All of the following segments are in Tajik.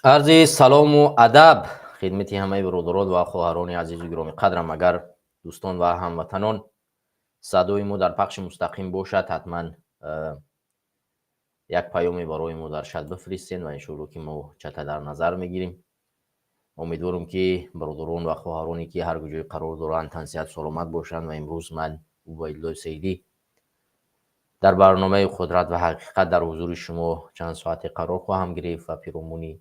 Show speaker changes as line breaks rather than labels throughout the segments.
Арзи салому адаб хидмати ҳамаи бародарон ва хоҳарони азизу гиромиқадрам. Агар дӯстон ва ҳамватанон садои мо дар пахши мустақим бошад, ҳатман як паёме барои мо дар чат бифиристен ва иншоалло ки мо чата дар назар мегирем. Умедворам ки бародарон ва хоҳароне ки ҳар куҷое қарор доранд, тансиҳат саломат бошанд. Ва имрӯз ман, Убайдуллои Саидӣ, дар барномаи «Қудрат ва ҳақиқат» дар ҳузури шумо чанд соате қарор хоҳам гирифт ва пиромуни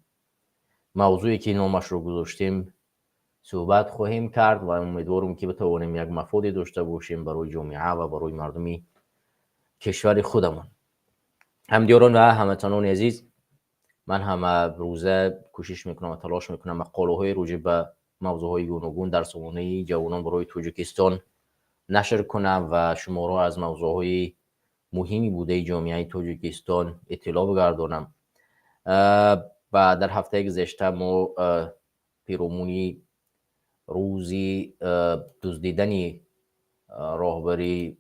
мавзӯе ки номашро гузоштем суҳбат хоҳем кард ва умедворам ки битавонем як мафоде дошта бошем барои ҷомеа ва барои мардуми кишвари худамон. Ҳамдиёрон ва ҳамватанони азиз, ман ҳама рӯза кӯшиш мекунам ва талош мекунам мақолаҳои роҷеъ ба мавзӯъҳои гуногун дар сомонаи «Ҷавонон барои Тоҷикистон» нашр кунам ва шуморо аз мавзӯъҳои муҳими будаи ҷомеаи Тоҷикистон иттилоъ бигардонам. Ва дар ҳафтаи гузашта мо пиромуни рӯзи дуздидани роҳбари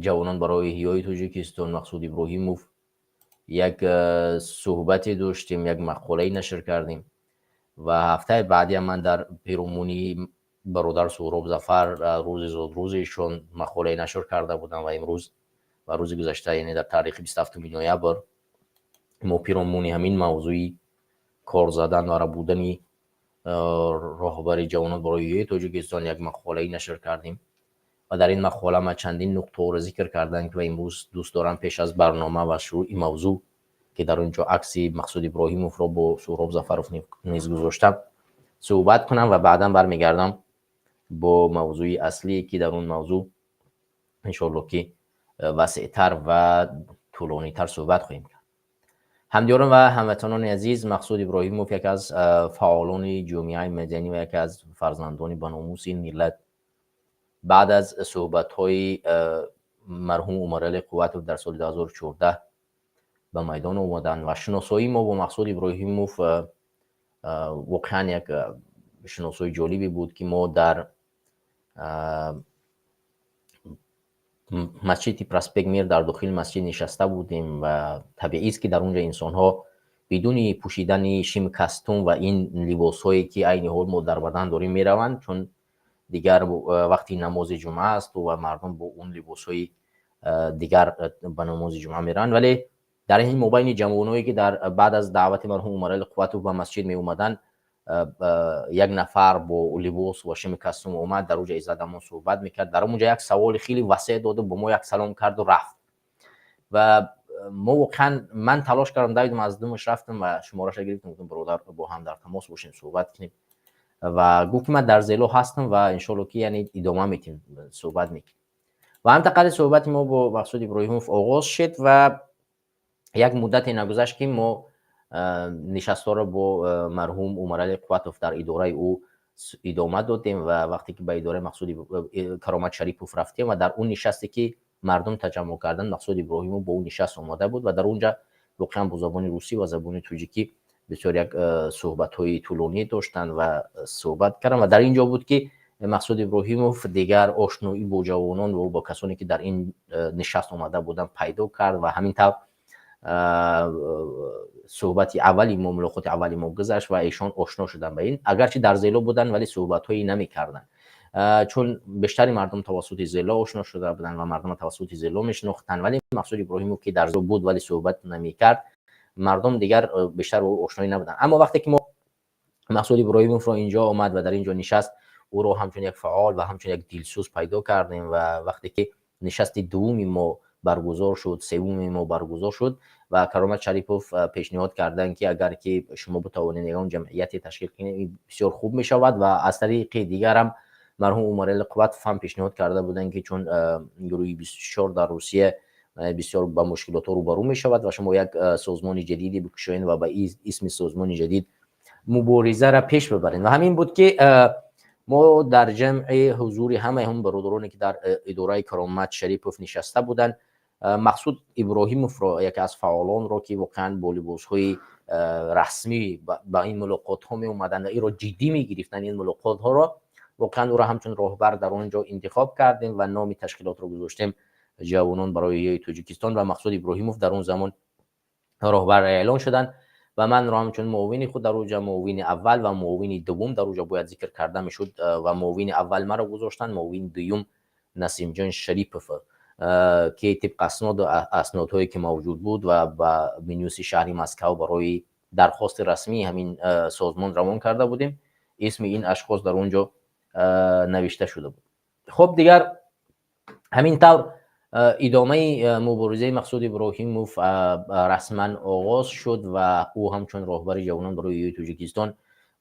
«Ҷавонон барои эҳёи Тоҷикистон» Мақсуд Иброҳимов як суҳбате доштем, як мақолае нашр кардем ва ҳафтаи баъдиам ман дар пиромуни бародар Суҳроб Зафар, рӯзи зодрӯзишон, мақолае нашр карда будам. Ва имрӯз ва рӯзи гузашта, яъне дар таърихи 27 ноябр, мо пиромуни ҳамин мавзӯи кор задан ва рабудани роҳбари «Ҷавонон барои эҳёи Тоҷикистон» як мақолае нашр кардем ва дар ин мақола ман чандин нуқтаҳоро зикр кардам ва имрӯз дӯст дорам пеш аз барнома ва шурӯъи мавзӯъ, ки дар он ҷо акси Мақсуд Иброҳимовро бо Суҳроб Зафаров низ гузоштам, суҳбат кунам ва баъдан бармегардам бо мавзӯи аслие, ки дар он мавзӯъ иншоалло ки васеътар ва тӯлонитар суҳбат хоҳем кард. Ҳамдиёрон ва ҳамватанони азиз, Мақсуд Иброҳимов яке аз фаъолони ҷомеаи маданӣ ва яке аз фарзандони баномуси ин миллат баъд аз суҳбатҳои марҳум Умаралӣ Қувватов дар соли 2014 ба майдон омаданд. Ва шиносоии мо бо Мақсуд Иброҳимов воқеан як шиносоии ҷолибе буд, ки мо дар масҷиди Проспект Мир, дар дохили масҷид нишаста будем. Ва табиист, ки дар он ҷо инсонҳо бидуни пӯшидани шим костюм ва ин либосҳое, ки айни ҳол мо дар бадан дорем, мераванд, чун дигар вақти намози ҷумъа асту ва мардум бо он либосҳои дигар ба намози ҷумъа мераванд. Вале дар ин мобайни ҷавоное, ки дар баъд аз даъвати марҳум Умарали Қувватов ба масҷид меомаданд, як нафар бо либос ва шими костюм омад, дар уҷа иззатамон суҳбат мекард. Дар онҷа як саволи хеле васеъ доду бо мо як салом карду рафт. Ва мо воқеан, ман талош кардам, давидам, аз думаш рафтам ва шумораша гирифтам, гуфтам: «Бародар, бо ҳам дар тамос бошем, суҳбат кунем». Ва гуфт ки ман дар Зело ҳастам ва иншоалло ки яъне идома метем, суҳбат мекунем. Ва ҳамин қадри суҳбати мо бо Мақсуд Иброҳимов оғоз шуд ва як муддате нагузашт, ки мо нишастҳоро бо марҳум Умарали Қувватов дар идораи ӯ идома додем. Ва вақте ки ба идораи Мақсуди Каромат Шарипов рафтем ва дар он нишасте ки мардум таҷаммуъ карданд, Мақсуд Иброҳимов бо ӯ нишаст омода буд ва дар он ҷа воқеан бо забони русӣ ва забони тоҷикӣ бисёр як суҳбатҳои тӯлонӣ доштанд ва суҳбат карданд. Ва дар ин ҷо буд, ки Мақсуд Иброҳимов дигар ошноӣ бо ҷавонон ва бо касоне, ки дар ин нишаст омада буданд, пайдо кард. Ва ҳамин тавр суҳбати аввали мо, мулоқоти аввали мо гузашт ва эшон ошно шуданд ба ин. Агарчи дар Зело буданд, вале суҳбатҳое намекарданд, чун бештари мардум тавассути Зело ошно шуда буданд ва мардумро тавассути Зело мешинохтанд. Вале Мақсуд Иброҳимов, ки дар буд, вале суҳбат намекард. Мардум дигар бештар бо ӯ ошноӣ набуданд. Аммо вақте ки мо Мақсуд Иброҳимовро инҷо омад ва дар ин ҷо нишаст, ӯро ҳамчун як фаъол ва ҳамчун як дилсӯз пайдо кардем. Ва вақте ки нишасти дуввуми мо баргузор шуд, севуми мо баргузор шуд ва Каромат Шарипов пешниҳод карданд, ки агар ки шумо битавонед ягон ҷамъияте ташкил кунед, ин бисёр хуб мешавад. Ва аз тариқи дигарам марҳум Умарали Қувватов ҳам пешниҳод карда буданд, ки чун гурӯҳи 24 дар Русия бисёр ба мушкилотҳо рӯбарӯ мешавад ва шумо як созмони ҷадиде бикушоед ва ба исми созмони ҷадид муборизаро пеш бибаред. Ва ҳамин буд, ки мо дар ҷамъи ҳузури ҳамаи ҳамон бародароне, ки дар идораи Каромат Шарипов нишаста буданд, Мақсуд Иброҳимовро, яке аз фаъолонро, ки воқеан бо либосҳои расмӣ ба ин мулоқотҳо меомаданд ва инро ҷиддӣ мегирифтанд, ин мулоқотҳоро, воқеан ӯро ҳамчун роҳбар дар он ҷо интихоб кардем ва номи ташкилотро гузоштем «Ҷавонон барои эҳёи Тоҷикистон». Ва Мақсуд Иброҳимов дар он замон роҳбар эълон шуданд ва манро ҳамчун муовини худ дар оҷа, муовини аввал ва муовини дуввум дар оҷа бояд зикр карда мешуд. Ва муовини аввал маро гузоштанд, муовини дуюм Насимҷон Шарипов, ки тибқи асноду аснодҳое, ки мавҷуд буд ва ба Минюсти шаҳри Москав барои дархости расмии ҳамин созмон равон карда будем, исми ин ашхос дар он ҷо навишта шуда буд. Хуб, дигар ҳамин тавр идомаи муборизаи Мақсуд Иброҳимов расман оғоз шуд ва ӯ ҳамчун роҳбари «Ҷавонон барои эҳёи Тоҷикистон»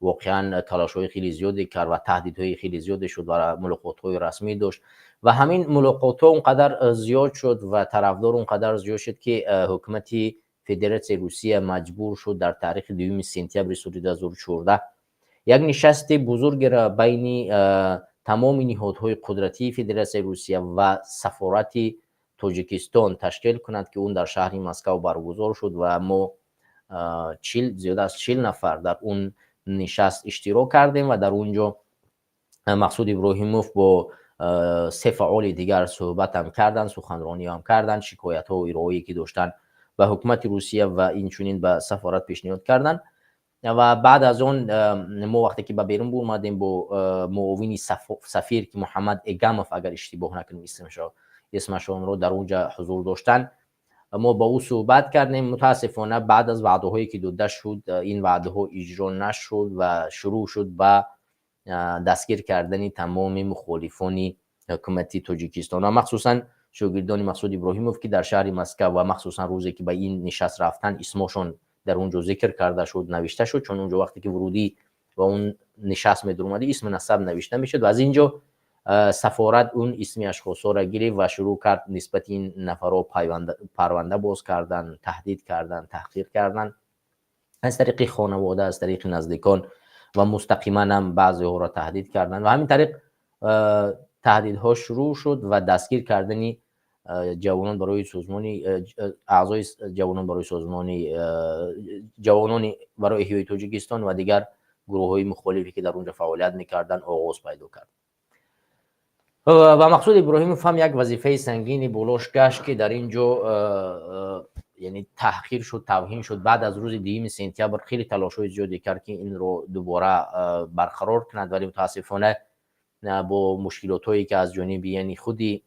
воқеан талошҳои хеле зиёде кард ва таҳдидҳои хеле зиёде шуд ва мулоқотҳои расмӣ дошт. Ва ҳамин мулоқотҳо он қадар зиёд шуд ва тарафдор он қадар зиёд шуд, ки ҳукумати Федератсияи Русия маҷбур шуд дар таърихи 2 сентябри соли 2014 як нишасти бузургеро байни тамоми ниҳодҳои қудратии Федератсияи Русия ва сафорати Тоҷикистон ташкил кунад, ки он дар шаҳри Москав баргузор шуд. Ва мо зиёда аз 40 нафар дар он нишаст иштирок кардем. Ва дар он ҷо Мақсуд Иброҳимов бо се фаъоли дигар суҳбатам карданд, суханрониам карданд, шикоятҳо, ироое ки доштанд, ба ҳукумати Русия ва инчунин ба сафорат пешниҳод карданд. Ва баъд аз он мо вақте ки ба берун буомадем, бо муовини сафир, ки Муҳаммад Эгамов, агар иштибоҳ накунем исмашонро, дар он ҷа ҳузур доштанд, мо ба ӯ суҳбат кардем. Мутаассифона, баъд аз ваъдаҳое, ки дода шуд, ин ваъдаҳо иҷро нашуд ва шурӯъ шуд ба дастгир кардани тамоми мухолифони ҳукумати Тоҷикистон ва махсусан шогирдони Мақсуд Иброҳимов, ки дар шаҳри Москав ва махсусан рӯзе, ки ба ин нишаст рафтанд, исмошон дар он ҷо зикр карда шуд, навишта шуд. Чун он ҷо вақте ки вурудӣ ва он нишаст медуромадӣ, исми насаб навишта мешуд. Ва аз ин ҷо сафорат он исми ашхосҳоро гирифт ва шурӯъ кард нисбати ин нафарҳо парванда боз кардан, таҳдид кардан, таҳқир кардан аз тариқи хонавода, аз тариқи наздикон ва мустақиман ҳам баъзеҳоро таҳдид кардан. Ва ҳамин тариқ таҳдидҳо шурӯъ шуд ва дастгир кардани ҷавонон барои созмони, аъзои ҷавонон барои созмони «Ҷавонони барои эҳёи Тоҷикистон» ва дигар гурӯҳҳои мухолифе, ки дар он ҷо фаъолият мекарданд, оғоз пайдо кард. Ва Мақсуд Иброҳимов ҳам як вазифаи сангини болош гашт, ки дар ин ҷо яъне таҳқир шуд, тавҳин шуд. Баъд аз рӯзи 2 сентябр хеле талошҳои зиёде кард, ки инро дубора барқарор кунад, вале мутаассифона бо мушкилотҳое, ки аз ҷониби яъне худи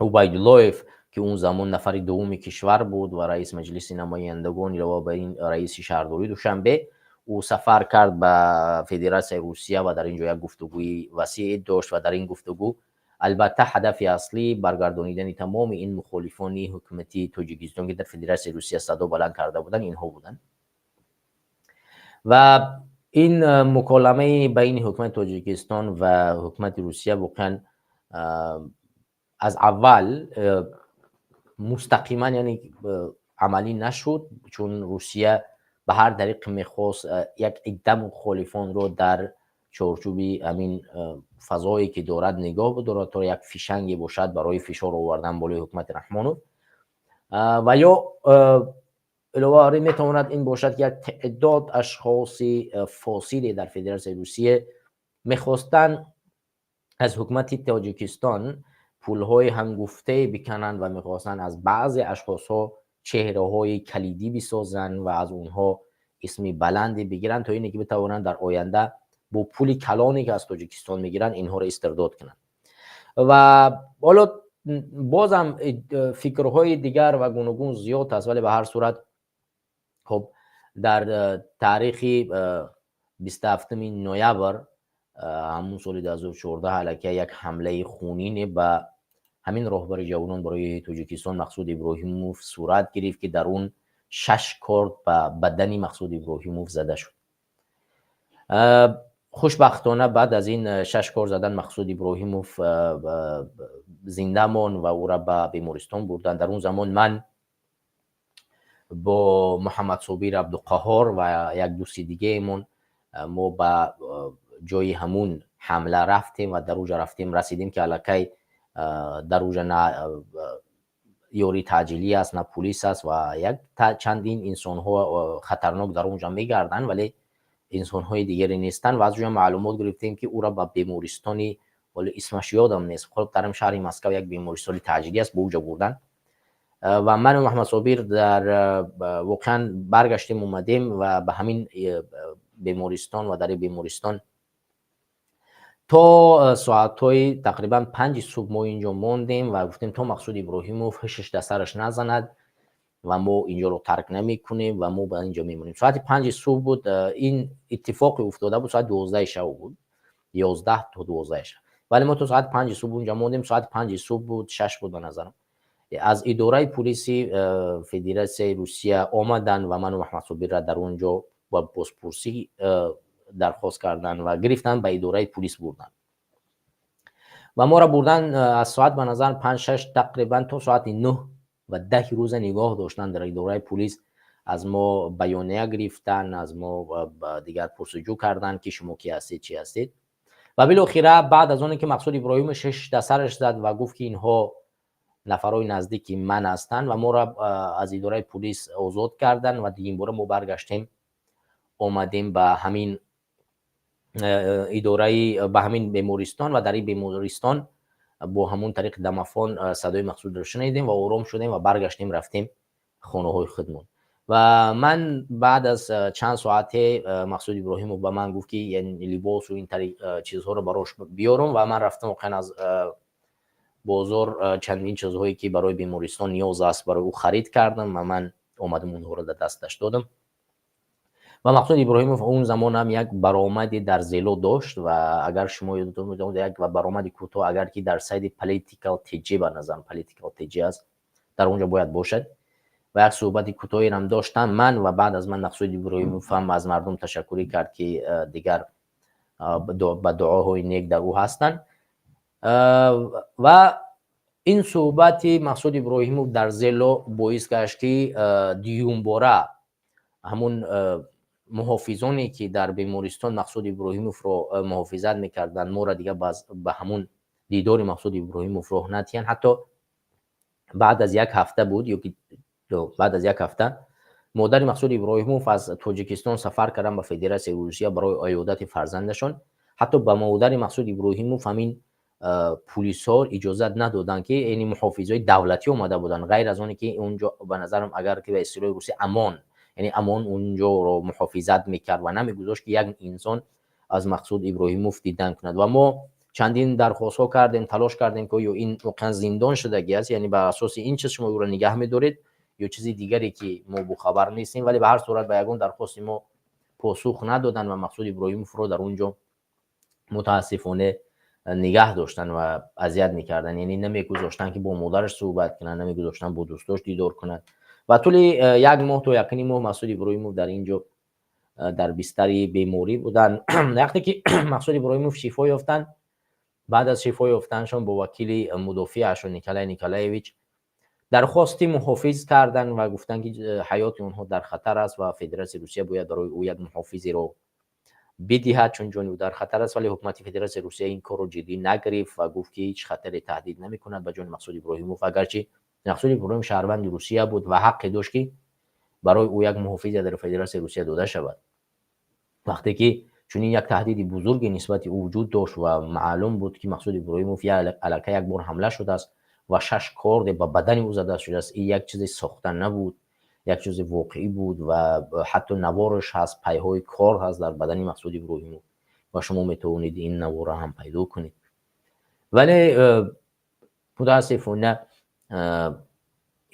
Убайдуллоев, ки он замон нафари дуввуми кишвар буд ва раиси Маҷлиси намояндагон, илова бар ин раиси шаҳрдории Душанбе, ӯ сафар кард ба Федератсияи Русия ва дар ин ҷо як гуфтугӯи васеъ дошт. Ва дар ин гуфтугӯ албатта ҳадафи аслӣ баргардонидани тамоми ин мухолифони ҳукумати Тоҷикистон, ки дар Федератсияи Русия садо баланд карда буданд, инҳо буданд. Ва ин муколамаи байни ҳукумати Тоҷикистон ва ҳукумати Русия воқеан аз аввал мустақиман яъне амалӣ нашуд, чун Русия ба ҳар тариқ мехост як идда мухолифонро дар чорчӯби ҳамин фазое, ки дорад, нигоҳ бидорад, то як фишанге бошад барои фишор овардан болои ҳукумати Раҳмонов. Ва ё илова бар ин метавонад ин бошад, ки як теъдод ашхоси фосиде дар Федератсияи Русия мехостанд аз ҳукумати Тоҷикистон пулҳои ҳамгуфтае бикананд ва мехостанд аз баъзе ашхосҳо чеҳраҳои калидӣ бисозанд ва аз онҳо исми баланде бигиранд, то ине ки битавонанд дар оянда бо пули калоне, ки аз Тоҷикистон мегиранд, инҳоро истирдод кунанд. Ва ҳоло бозам фикрҳои дигар ва гуногун зиёд аст, вале ба ҳар сурат Хуб, дар таърихи 27 ноябр ҳамун соли 2014 аллакай як ҳамлаи хунине ба ҳамин роҳбари «Ҷавонон барои Тоҷикистон» Мақсуд Иброҳимов сурат гирифт, ки дар он шаш корд ба бадани Мақсуд Иброҳимов зада шуд. Хушбахтона, баъд аз ин шаш кор задан Мақсуд Иброҳимов зинда монд ва ӯра ба бемористон бурданд. Дар он замон ман бо Муҳаммадсобир Абдуқаҳор ва як дӯсти дигаемон мо ба ҷои ҳамун ҳамла рафтем ва дар уҷа рафтем, расидем, ки аллакай дар уҷа на ёрии таъҷилӣ аст, на пулис аст ва як чандин инсонҳо хатарнок дар онҷа мегарданд, вале инсонҳои дигаре нестанд. Ва аз ҷоя маълумот гирифтем, ки ӯра ба бемористони, ҳоло исмаш ёдам нест, хоб, дар шаҳри Москав як бемористони таъҷилӣ аст, ба уҷа бурданд. Ва ману Муҳаммадсобир дар воқеан баргаштем, омадем ва ба ҳамин бемористон ва дар ин бемористон то соатҳои тақрибан 5-и субҳ мо инҷо мондем ва гуфтем, то Мақсуд Иброҳимов ҳушаш дар сараш назанад ва мо инҷоро тарк намекунем ва мо ба инҷо мемонем. Соати 5-и субҳ буд ин иттифоқе уфтода буд, соати 12-и шаб буд, 11 то 12-и шаб, вале мо то соати 5-и субҳ унҷа мондем. Соати 5-и субҳ буд, 6 буд ба назарам, аз идораи пулиси Федератсияи Русия омаданд ва ману Маҳмадсобирра дар он ҷо ба бозпурсӣ дархост карданд ва гирифтанд, ба идораи пулис бурданд ва моро бурдан. Аз соат, ба назар, 5-6 тақрибан то соати 9 ва 10 рӯза нигоҳ доштанд дар идораи пулис. Аз мо баёния гирифтанд, аз мо дигар пурсуҷӯ карданд, ки шумо ки ҳастед, чӣ ҳастед. Ва билохира, баъд аз оне ки Мақсуд Иброҳимов ҳуш дар сараш зад ва гуфт, ки инҳо нафарҳои наздики ман ҳастанд, ва моро аз идораи пулис озод карданд ва дигинбора мо баргаштем, омадем ба ҳамин идораи, ба ҳамин бемористон ва дар ин бемористон бо ҳамун тариқи домофон садои Мақсудро шунидем ва ором шудем ва баргаштем, рафтем хонаҳои худмон. Ва ман баъд аз чанд соате Мақсуд Иброҳимов ба ман гуфт, ки либосу ин чизҳоро барош биёрам, ва ман рафтам, воқеан, аз бозор чандин чизҳое, ки барои бемористон ниёз аст, барои ӯ харид кардам ва ман омадам, онҳоро дар дасташ додам. Ва Мақсуд Иброҳимов он замонам як баромаде дар Зело дошт ва агар шумо ёдатон, як баромади кӯтоҳ, агар ки дар сайти Political TJ, ба назарам Political TJ аст, дар он ҷо бояд бошад, ва як суҳбати кӯтоҳерам доштам ман. Ва баъд аз ман Мақсуд Иброҳимов ҳам аз мардум ташаккурӣ кард, ки дигар ба дуоҳои нек дар ӯ ҳастанд. Ва ин суҳбати Мақсуд Иброҳимов дар Зело боис гашт, ки дуюмбора ҳамун муҳофизоне, ки дар бемористон Мақсуд Иброҳимовро муҳофизат мекарданд, моро дигар ба ҳамун дидори Мақсуд Иброҳимов роҳ надиҳанд. Ҳатто баъд аз як ҳафта буд ё ки баъд аз як ҳафта модари Мақсуд Иброҳимов аз Тоҷикистон сафар карданд ба Федератсияи Русия барои иёдати фарзандашон. Ҳатто ба модари Мақсуд Иброҳимов ҳамин пулисҳо иҷозат надоданд, ки яъне муҳофизои давлатӣ омада буданд, ғайр аз оне ки унҷо, ба назарам, агар ки ба истилоҳи русӣ ОМОН, яъне ОМОН унҷоро муҳофизат мекард ва намегузошт, ки як инсон аз Мақсуд Иброҳимов дидан кунад. Ва мо чандин дархостҳо кардем, талош кардем, ки оё ин воқеан зиндон шудагӣ аст, яъне ба асоси ин чиз шумо ӯро нигаҳ медоред ё чизи дигаре, ки мо бохабар нестем. Вале ба ҳар сурат ба ягон дархости мо посух надоданд ва Мақсуд Иброҳимовро дар он ҷо мутаассифона нигаҳ доштанд ва азият мекарданд, яъне намегузоштанд, ки бо модараш суҳбат кунанд, намегузоштанд бо дӯстош дидор кунад. Ва тӯли як моҳ то 1,5 моҳ Мақсуд Иброҳимов дар ин ҷо дар бистари беморӣ буданд. Вақте ки Мақсуд Иброҳимов шифо ёфтанд, баъд аз шифо ёфтанашон бо вакили мудофиашон Николай Николаевич дархости муҳофиз карданд ва гуфтанд, ки ҳаёти онҳо дар хатар аст ва Федератсияи Русия бояд барои ӯ як муҳофизеро бидиҳад, чун ҷони ӯ дар хатар аст. Вале ҳукумати Федератсияи Русия ин корро ҷиддӣ нагирифт ва гуфт, ки ҳеҷ хатаре таҳдид намекунад ба ҷони Мақсуд Иброҳимов, агарчи Мақсуд Иброҳимов шаҳрванди Русия буд ва ҳаққе дошт, ки барои ӯ як муҳофизе дар Федератсияи Русия дода шавад, вақте ки чунин як таҳдиди бузурге нисбати ӯ вуҷуд дошт ва маълум буд, ки Мақсуд Иброҳимов аллакай як бор ҳамла шудааст ва шаш корде ба бадани ӯ зада шудааст. Ин як чизи сохта набуд, як чизи воқеӣ буд ва ҳатто навораш ҳаст, пайҳои кор ҳаст дар бадани Мақсуд Иброҳимов ва шумо метавонед ин наворро ҳам пайдо кунед. Вале мутаассифона,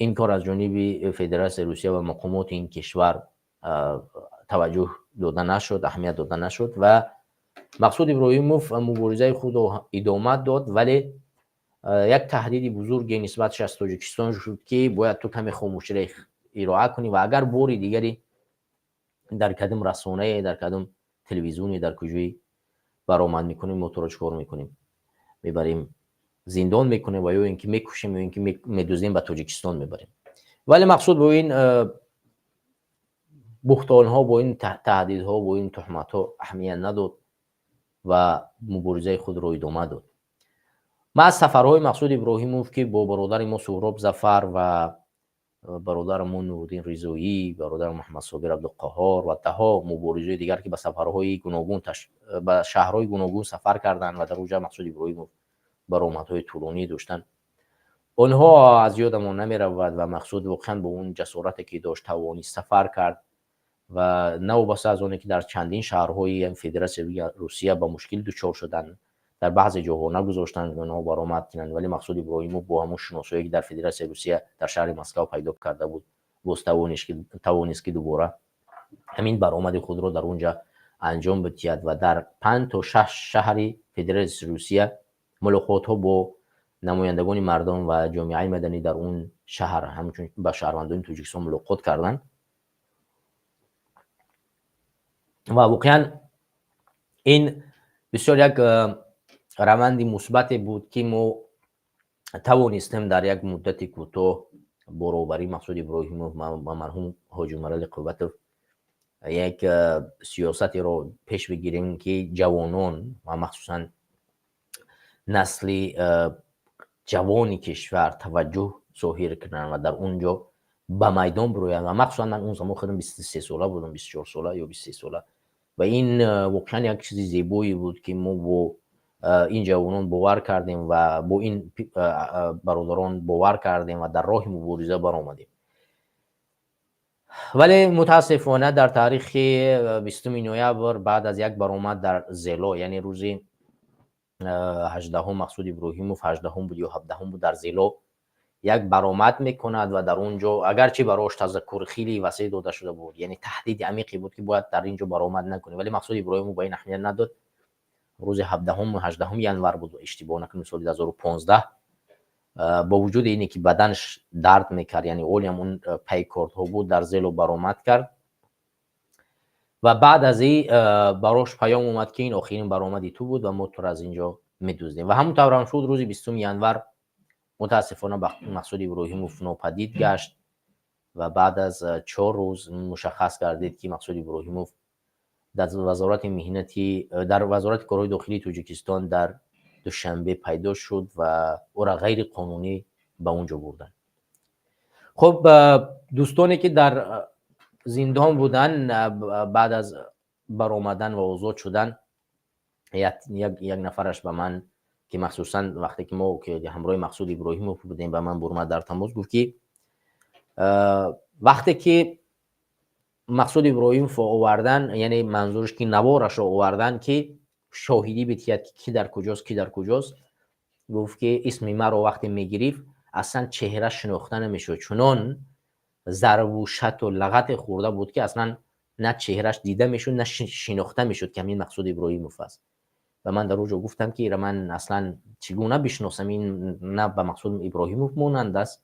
ин кор аз ҷониби Федератсияи Русия ва мақомоти ин кишвар Таваҷҷӯҳ дода нашуд, аҳамият дода нашуд ва Мақсуд Иброҳимов муборизаи худро идома дод, вале як таҳдиди бузурге нисбаташ аз Тоҷикистон шуд, ки бояд ту каме хомӯширо ироа кунӣ ва агар бори дигаре дар кадом расонае, дар кадом телевизионе, дар куҷое баромад мекунем, мо туро чикор мекунем? Мебарем, зиндон мекунем ва ё ин ки мекушем, ё ин ки медуздем, ба Тоҷикистон мебарем. Вале Мақсуд бо ин буҳтонҳо, бо ин таҳдидҳо, бо ин туҳматҳо аҳамият надод ва муборизаи худро идома дод. Ман аз сафарҳои Мақсуд Иброҳимов, ки бо бародари мо Суҳроб Зафар ва бародарамон Нуруддин Ризоӣ, бародари Муҳаммадсобир Абдуқаҳҳор ва даҳҳо муборизои дигар, ки ба сафарҳои гуногун, ба шаҳрҳои гуногун сафар карданд ва дар онҷа Мақсуд Иброҳимов баромадҳои тӯлонӣ доштанд, онҳо аз ёдамон намеравад. Ва Мақсуд воқеан бо он ҷасорате, ки дошт, тавонист, сафар кард ва новобаста аз оне ки дар чандин шаҳрҳои Федератсияи Русия ба мушкил дучор шуданд, дар баъзе ҷоҳо нагузоштанд, ки онҳо баромад кунанд, вале Мақсуд Иброҳимов бо ҳамон шиносое, ки дар Федератсияи Русия, дар шаҳри Москва пайдо карда буд, боз тавонист, ки дубора ҳамин баромади худро дар он ҷа анҷом бидиҳад ва дар панҷ то шаш шаҳри Федератсияи Русия мулоқотҳо бо намояндагони мардум ва ҷомеаи маданӣ дар он шаҳр, ҳамчун ба шаҳрвандони Тоҷикистон мулоқот карданд. Ва воқеан ин бисёр як раванди мусбате буд, ки мо тавонистем дар як муддати кӯтоҳ бо роҳбарии Мақсуд Иброҳимов ва марҳум Ҳоҷи Умарали Қувватов як сиёсатеро пеш бигирем, ки ҷавонон ва махсусан насли ҷавони кишвар таваҷҷӯҳ зоҳир кунанд ва дар он ҷо ба майдон бироянд. Ва махсусан ман он замон худам 23 сола будам, 24 сола ё 23 сола, ва ин воқеан як чизи зебое буд, ки мо бо ин ҷавонон бовар кардем ва бо ин бародарон бовар кардем ва дар роҳи мубориза баромадем. Вале мутаассифона дар таърихи 20 ноябр, баъд аз як баромад дар Зело, яъне рӯзи 18-ум, Мақсуд Иброҳимов, 18-ум буд ё 17-ум буд, дар Зело як баромад мекунад ва дар он ҷо агарчи барош тазаккур хеле васеъ дода шуда буд, яъне таҳдиди амиқе буд, ки бояд дар ин ҷо баромад накунӣ, вале Мақсуд Иброҳимов ба ин аҳамият надод. Рӯзи 17-ум, 18 январ буд, иштибоҳ накунем, соли 2015, бо вуҷуди ине ки баданаш дард мекард, яъне олиам он пайкордҳо буд, дар Зело баромад кард ва баъд аз ин барош паём омад, ки ин охирин баромади ту буд ва мо туро аз ин ҷо медуздем. Ва ҳамон таврам шуд. Рӯзи 20 январ мутаассифона Мақсуд Иброҳимов нопадид гашт ва баъд аз 4 рӯз мушаххас гардид, ки Мақсуд Иброҳимов дар Вазорати меҳнати, дар Вазорати корҳои дохилии Тоҷикистон дар Душанбе пайдо шуд ва ӯра ғайриқонунӣ ба он ҷо бурданд. Хуб, дӯстоне, ки дар зиндон буданд, баъд аз баромадан ва озод шудан, як нафараш ба ман, ки махсусан вақте ки мо ҳамроҳи Мақсуд Иброҳимов будем, ба ман бурмад дар тамос, гуфт, ки вақте ки Мақсуд Иброҳимовро овардан, яъне манзураш ки наворашро овардан, ки шоҳидӣ бидиҳад, ки ки дар куҷост, ки дар куҷост, гуфт, ки исми маро вақте мегирифт, аслан чеҳра шинохта намешуд, чунон зарбу шату лағате хӯрда буд, ки аслан на чеҳраш дида мешуд, на шинохта мешуд, ки ҳамин Мақсуд Иброҳимов аст. Ва ман дар он ҷо гуфтам, ки ира ман аслан чӣ гуна бишносам? Ин на ба Мақсуд Иброҳимов монанд аст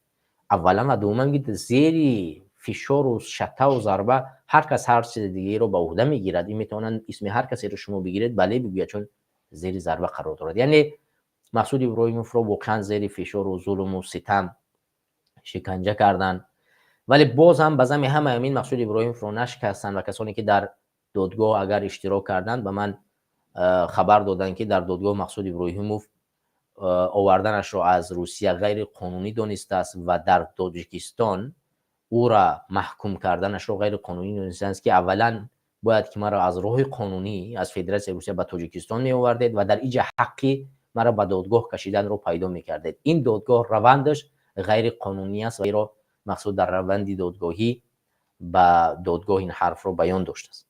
аввалан ва дуввуман, ки зери фишору шатаву зарба ҳар кас ҳар чизи дигареро ба уҳда мегирад. Ин метавонанд исми ҳар касеро шумо бигиред, бале бигӯяд, чун зери зарба қарор дорад. Яъне Мақсуд Иброҳимовро воқеан зери фишору зулму ситам шиканҷа карданд, вале боз ҳам ба зами ҳамаи ҳамин Мақсуд Иброҳимовро нашикастанд. Ва касоне, ки дар додгоҳ агар иштирок карданд, ба ман хабар доданд, ки дар додгоҳ Мақсуд Иброҳимов оварданашро аз Русия ғайриқонунӣ донистааст ва дар Тоҷикистон ӯра маҳкум карданашро ғайриқонунӣ донистааст, ки аввалан бояд ки маро аз роҳи қонунӣ аз Федератсияи Русия ба Тоҷикистон меовардед ва дар иҷа ҳаққи маро ба додгоҳ кашиданро пайдо мекардед. Ин додгоҳ равандаш ғайриқонунӣ аст. Ва иро Мақсуд дар раванди додгоҳӣ ба додгоҳ ин ҳарфро баён доштааст.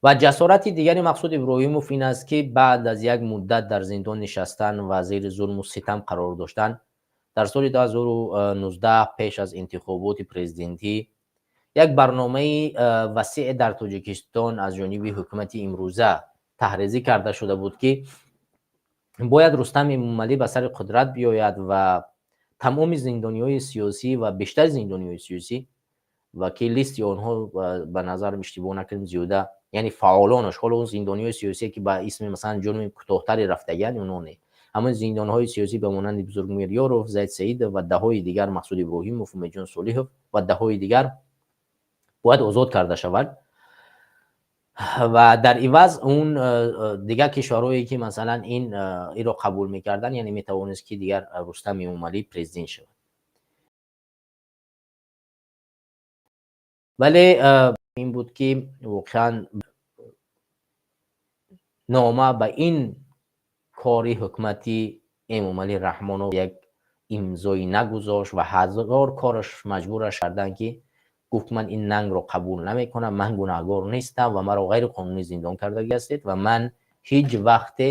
Ва ҷасорати дигари Мақсуд Иброҳимов ин аст, ки баъд аз як муддат дар зиндон нишастан ва зери зулму ситам қарор доштан, дар соли 2019, пеш аз интихоботи президентӣ, Як барномаи васеъ дар Тоҷикистон аз ҷониби ҳукумати имрӯза таҳризӣ карда шуда буд, ки бояд Рустам Эмомалӣ ба сари қудрат биёяд ва тамоми зиндониҳои сиёсӣ ва бештари зиндониҳои сиёсӣ ва ки листи онҳо ба назар иштибоҳ накунем зиёда, яъне фаъолонаш, ҳоло он зиндониҳои сиёсие ки ба исми масалан ҷурми кӯтоҳтаре рафтагианд, онҳо не, ҳамон зиндонҳои сиёсӣ ба монанди Бузургмир Ёров, Зайд Саидов ва даҳҳои дигар, Мақсуд Иброҳимов, Умедҷон Солиҳов ва даҳҳои дигар бояд озод карда шавад ва дар иваз он дигар кишварҳое ки масалан ин иро қабул мекарданд, яъне метавонист ки дигар Рустам Эмомалӣ президент шавад. Вале ин буд ки воқеан нома ба ин кори ҳукумати Эмомалӣ Раҳмонов як имзои нагузошт ва ҳазор кораш маҷбураш карданд, ки гуфт ман ин нангро қабул намекунам, ман гунаҳгор нестам ва маро ғайриқонунӣ зиндон кардагӣ ҳастед ва ман ҳеҷ вақте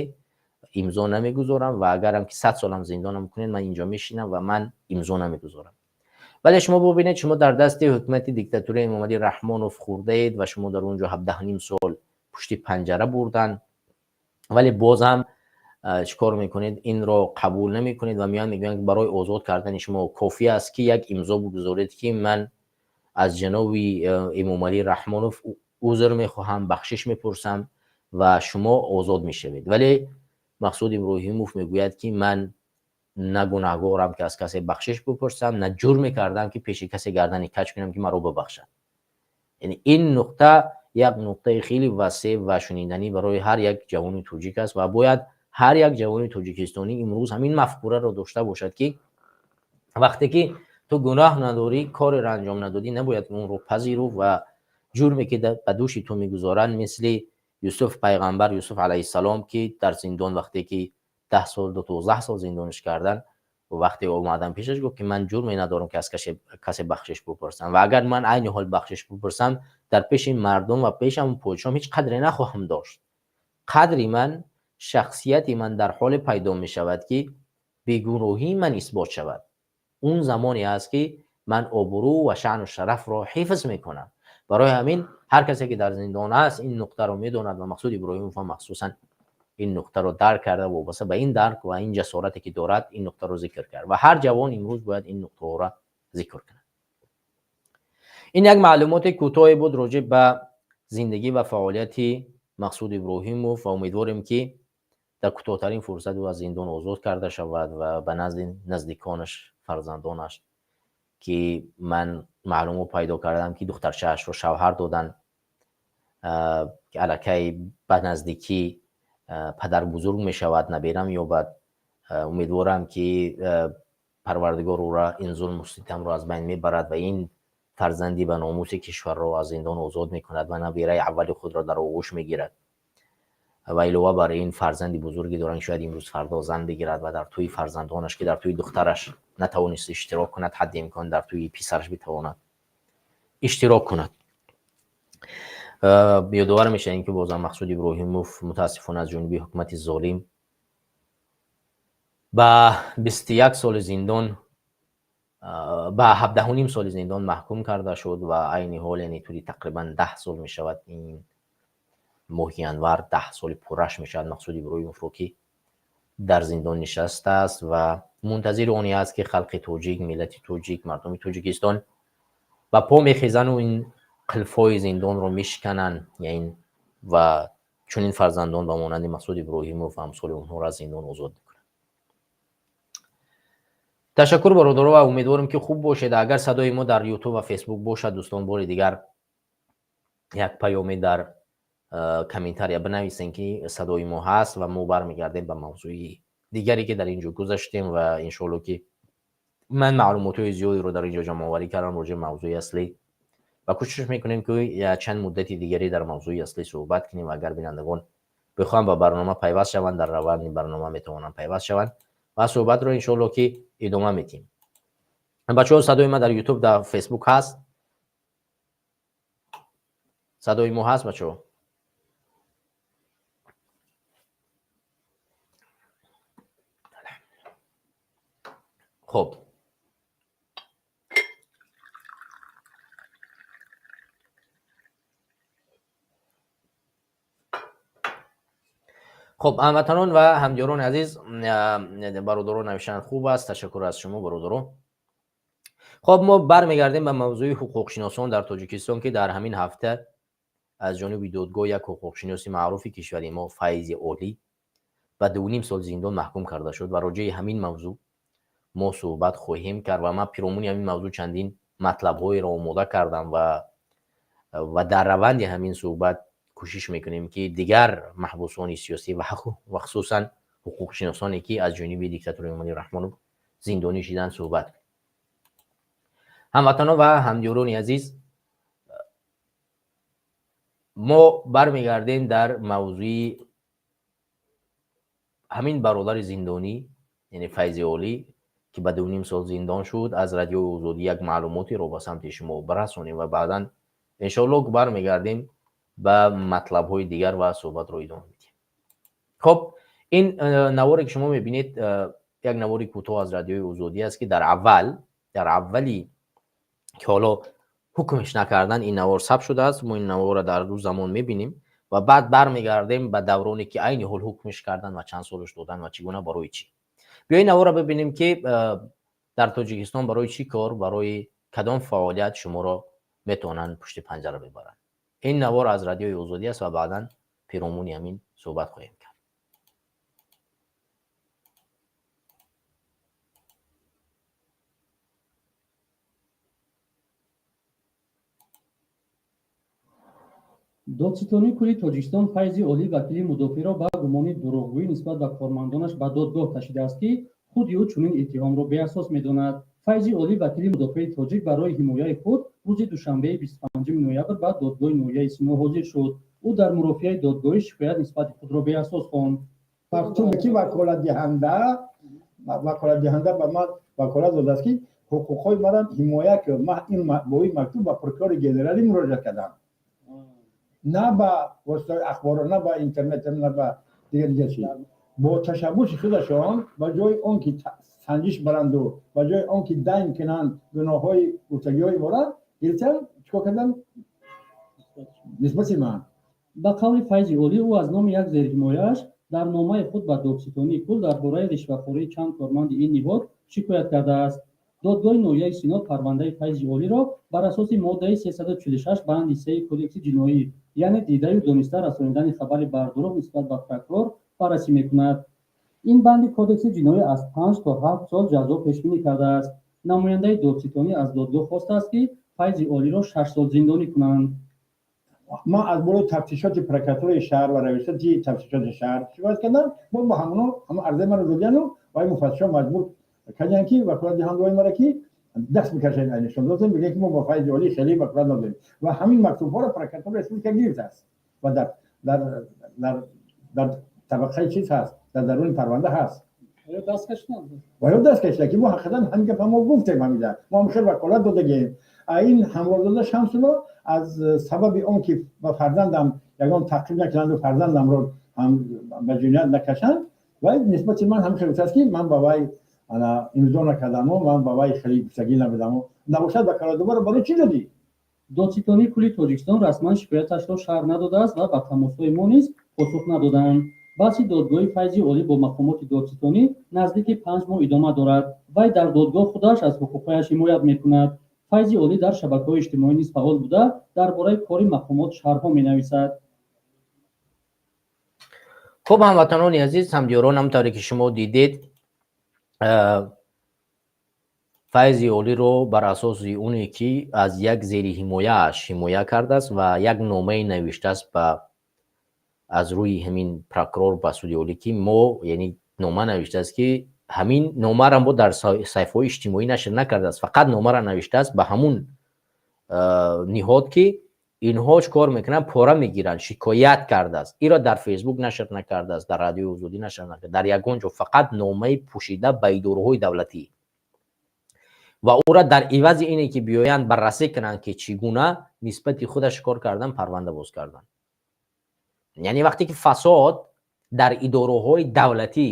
имзо намегузорам ва агарам ки 100 солам зиндонам кунед, ман инҷо мешинам ва ман имзо намегузорам. Вале шумо бубинед, шумо дар дасти ҳукумати диктатураи Эмомалӣ Раҳмонов хӯрдаед ва шумо дар он ҷо 17.5 сол пушти панҷара бурданд, вале боз ҳам чӣ кор мекунед? Инро қабул намекунед ва меоянд мегӯянд барои озод кардани шумо кофӣ аст ки як имзо бигузоред, ки ман аз ҷаноби Эмомалӣ Раҳмонов узр мехоҳам, бахшиш мепурсам ва шумо озод мешавед. Вале Мақсуд Иброҳимов мегӯяд ки ман на гунаҳгорам ки аз касе бахшиш бипурсам, на ҷурме кардам ки пеши касе гардани каҷ кунам ки маро бибахшад. Яъне ин нуқта як нуқтаи хеле васеъ ва шуниданӣ барои ҳар як ҷавони тоҷик аст ва бояд ҳар як ҷавони тоҷикистонӣ имрӯз ҳамин мафкураро дошта бошад, ки вақте ки ту гуноҳ надорӣ, кореро анҷом надодӣ, набояд онро пазиру ва ҷурме ки ба дӯши ту мегузоранд, мисли Юсуф пайғамбар, Юсуф алайҳиссалом, ки дар зиндон вақте ки 10 сол, 12 сол зиндониш кардан, вақте омадан пешаш гуфт ки ман ҷурме надорам ки аз касе бахшиш бипурсам ва агар ман айни ҳол бахшиш бипурсам, дар пеши мардум ва пеши ҳамон подшоҳам ҳеҷ қадре нахоҳам дошт. Қадри ман, шахсияти ман дар ҳоле пайдо мешавад, ки бегуноҳии ман исбот шавад. Он замоне аст ки ман обрӯ ва шаъну шарафро ҳифз мекунам. Барои ҳамин ҳар касе ки дар зиндон аст, ин нуқтаро медонад ва Мақсуд Иброҳимов ҳам махсусан ин нуқтаро дарк карда, вобаста ба ин дарк ва ин ҷасорате ки дорад, ин нуқтаро зикр кард ва ҳар ҷавон имрӯз бояд ин нуқтаҳоро зикр кунад. Ин як маълумоти кӯтоҳе буд роҷеъ ба зиндагӣ ва фаъолияти Мақсуд Иброҳимов ва умедворем ки дар кӯтоҳтарин фурсат ӯ аз зиндон озод карда шавад ва ба назди наздиконаш, фарзандонаш, ки ман маълумот пайдо кардам ки духтарчаашро шавҳар доданд, ки аллакай ба наздикӣ падарбузург мешавад, набера меёбад. Умедворам ки Парвардигор ӯро ин зулму ситамро аз байн мебарад ва ин фарзанди ба номуси кишварро аз зиндон озод мекунад ва набераи аввали худро дар оғӯш мегирад. Ва илова бар ин фарзанди бузурге доранд, шояд имрӯз фардо зан бигирад ва дар тӯи фарзандонаш, ки дар тӯи духтараш натавонист иштирок кунад, ҳадди имкон дар тӯи писараш битавонад иштирок кунад. Ёдовар мешавем ки бозам Мақсуд Иброҳимов мутаассифона аз ҷониби ҳукумати золим ба 21 соли зиндон, ба 17.5 соли зиндон маҳкум карда шуд ва айни ҳол, яъне тӯли тақрибан 10 сол мешавад, ин моҳи январ 10 соли пурраш мешавад Мақсуд Иброҳимовро, ки дар зиндон нишастааст ва мунтазири оне аст ки халқи тоҷик, миллати тоҷик, мардуми Тоҷикистон ба по мехезану ин қилфҳои зиндонро мешикананд, яъне ва чунин фарзандон ба монанди Мақсуд Иброҳимов ва амсоли онҳоро аз зиндон озод мекунанд. Ташаккур, бародаро, ва умедворем ки хуб бошед. Агар садои мо дар Ютуб ва Фейсбук бошад, дӯстон, бори дигар як паёме дар комментария бинависем, ки садои мо ҳаст ва мо бармегардем ба мавзӯи дигаре ки дар ин ҷо гузаштем ва иншоалло ки ман маълумотҳои зиёдеро дар ин ҷо ҷамъоварӣ кардам роҷеъ мавзӯи аслӣ ва кӯшиш мекунем ки чанд муддати дигаре дар мавзӯи аслӣ суҳбат кунем ва агар бинандагон бихоҳанд ба барнома пайваст шаванд, дар раванди барнома метавонанд пайваст шаванд ва суҳбатро иншоалло ки идома медиҳем. Бачаҳо, садои ман дар Ютуб, дар Фейсбук ҳаст? Садои мо ҳаст, бачаҳо? Хуб. Хуб, ҳамватанон ва ҳамдиёрони азиз, бародарон навиштан хуб аст, ташаккур аз шумо бародарон. Хуб, мо бармегардем ба мавзӯи ҳуқуқшиносон дар Тоҷикистон, ки дар ҳамин ҳафта аз ҷониби додгоҳ як ҳуқуқшиноси маъруфи кишвари мо Файзи Олӣ ба 2,5 сол зиндон маҳкум карда шуд ва роҷеи ҳамин мавзӯъ мо суҳбат хоҳем кард ва ман пиромуни ҳамин мавзӯъ чандин матлабҳоеро омода кардам ва дар раванди ҳамин суҳбат кӯшиш мекунем, ки дигар маҳбусони сиёсӣ ва хусусан ҳуқуқшиносоне, ки аз ҷониби диктатори Эмомалӣ Раҳмонов зиндонӣ шиданд, суҳбат кунем. Ҳамватанон ва ҳамдиёрони азиз, мо бармегардем дар мавзӯи ҳамин бародари зиндонӣ, яъне Файзи Олӣ, ки ба 2,5 сол зиндон шуд. Аз Радиои Озодӣ як маълумотеро ба самти шумо барасонем ва баъдан иншоаллоҳ бармегардем ба матлабҳои дигар ва суҳбатро идома медиҳем. Хуб, ин наворе, ки шумо мебинед, як навори кӯтоҳ аз Радиои Озодӣ аст, ки дар аввали ки ҳоло ҳукмш накардан, ин навор сабт шудааст. Мо ин наворро дар рӯз замон мебинем ва баъд бармегардем ба давроне, ки айни ҳол ҳукмш кардан ва чанд солаш додан ва чӣ гуна, барои чӣ. Биёед наворро бибинем, ки дар Тоҷикистон барои чӣ кор, барои кадом фаъолият шуморо метавонанд пушти панҷара бибаранд. Ин навор аз Радиои Озодӣ аст ва баъдан пиромуни ҳамин суҳбат хоҳем кард.
Додситонии кулли Тоҷикистон Файзи Олӣ, вакили мудофиъро, ба гумони дурӯғгӯӣ нисбат ба кормандонаш ба додгоҳ кашидааст, ки худи ӯ чунин иттиҳомро беасос медонад. Файзи Олӣ, вакили мудофиаи тоҷик, барои ҳимояи худ рӯзи душанбеи 25 ноябр ба додгоҳи ноҳияи Сино ҳозир шуд. Ӯ дар мурофиаи додгоҳӣ шикоят нисбати худро беасос хонд.
Мактубе, ки ваколатдиҳанда ба ман ваколат додааст, ки ҳуқуқҳои маро ҳимоя кун, ман ин бо ин мактуб ба прокурори генералӣ муроҷиат кардам, на ба воситаи ахборо, на ба интернет, на ба дигар дигар чиз. Бо ташаббуси худашон, ба ҷои он ки санҷиш баранду, ба ҷои он ки дайн кунанд гуноҳҳои гуфтагиҳои мора, гирифтан, чикор кардан нисбати ман.
Ба қавли Файзи Олӣ, ӯ аз номи як зерҳимояаш дар номаи худ ба додситонии кул дар бораи ришвахории чанд корманди ин ниҳод шикоят кардааст. Додгоҳи ноҳияи Сино парвандаи Файзи Олиро бар асоси моддаи 346 банди 3 Кодекси ҷиноӣ, яъне дидаю дониста расонидани хабари бардурӯғ нисбат ба прокурор, баррасӣ мекунад. Ин банди Кодекси ҷиноӣ аз 5 то 7 сол ҷазо пешбинӣ кардааст. Намояндаи додситонӣ аз додгоҳ хостааст, ки Файзи Олиро 6 сол зиндонӣ кунанд.
Ман аз болои тафтишоти прокуратураи шаҳр ва раёсати тафтишоти шаҳр шикоят кардам. Бо ба ҳамоно ҳама арзаи маро додияну ва муфаттишон маҷбур кардиянд, ки ваколатдиҳандаҳои маро, ки даст бикашанд, аз нишон додем, бигӯянд, ки мо ба Файзи Олӣ хеле ваколат надорем. Ва ҳамин мактубҳоро прокуратураи республика гирифтааст ва дар табақаи чиз ҳаст, дар даруни парванда ҳаст.
Даст кашиданд.
Ва ё даст кашида, ки мо ҳақиқатан ҳамин гапа мо гуфтем, ҳамида мо ҳам хел ваколат додагем. Ин ҳамроҳзода Шамсулло аз сабаби он ки ба фарзандам ягон таъқиб накунанду фарзандамро ҳам ба ҷиноят накашанд, вай нисбати ман ҳамин хел гуфтааст, ки ман ба вай имзо накардаму ман ба вай хеле гуфтагӣ набудаму набошад. Ваколатдобаро барои чӣ додӣ?
Додситонии кулли Тоҷикистон расман шикояташро шарҳ надодааст ва ба тамосҳои мо низ посух надоданд. Баҳси додгоҳи Файзи Олӣ бо мақомоти додситонӣ наздики 5 моҳ идома дорад. Вай дар додгоҳ худаш аз ҳуқуқҳояш ҳимоят мекунад. Файзи Олӣ дар шабакаҳои иҷтимоӣ низ фаъол буда, дар бораи кори мақомот шарҳҳо менависад.
Хуб, ҳамватанони азиз, ҳамдиёрон, ҳамтавре ки шумо дидед, Файзи Олиро бар асоси оне ки аз як зери ҳимояаш ҳимоя кардааст ва як номае навиштааст ба аз рӯи ҳамин прокурор ба суди олӣ, ки мо, яъне нома навиштааст, ки ҳамин номаро мо дар саҳифаҳои иҷтимоӣ нашр накардааст, фақат номаро навиштааст ба ҳамун ниҳод, ки инҳо чӣ кор мекунанд, пора мегиранд, шикоят кардааст. Иро дар Фейсбук нашр накардааст, дар Радиои Озодӣ нашр накард, дар ягон ҷо, фақат номаи пӯшида ба идораҳои давлатӣ ва ӯра дар ивази ине ки биёянд баррасӣ кунанд, ки чӣ гуна нисбати худаш кор кардан, парванда боз карданд. Яъне вақте ки фасод дар идораҳои давлатӣ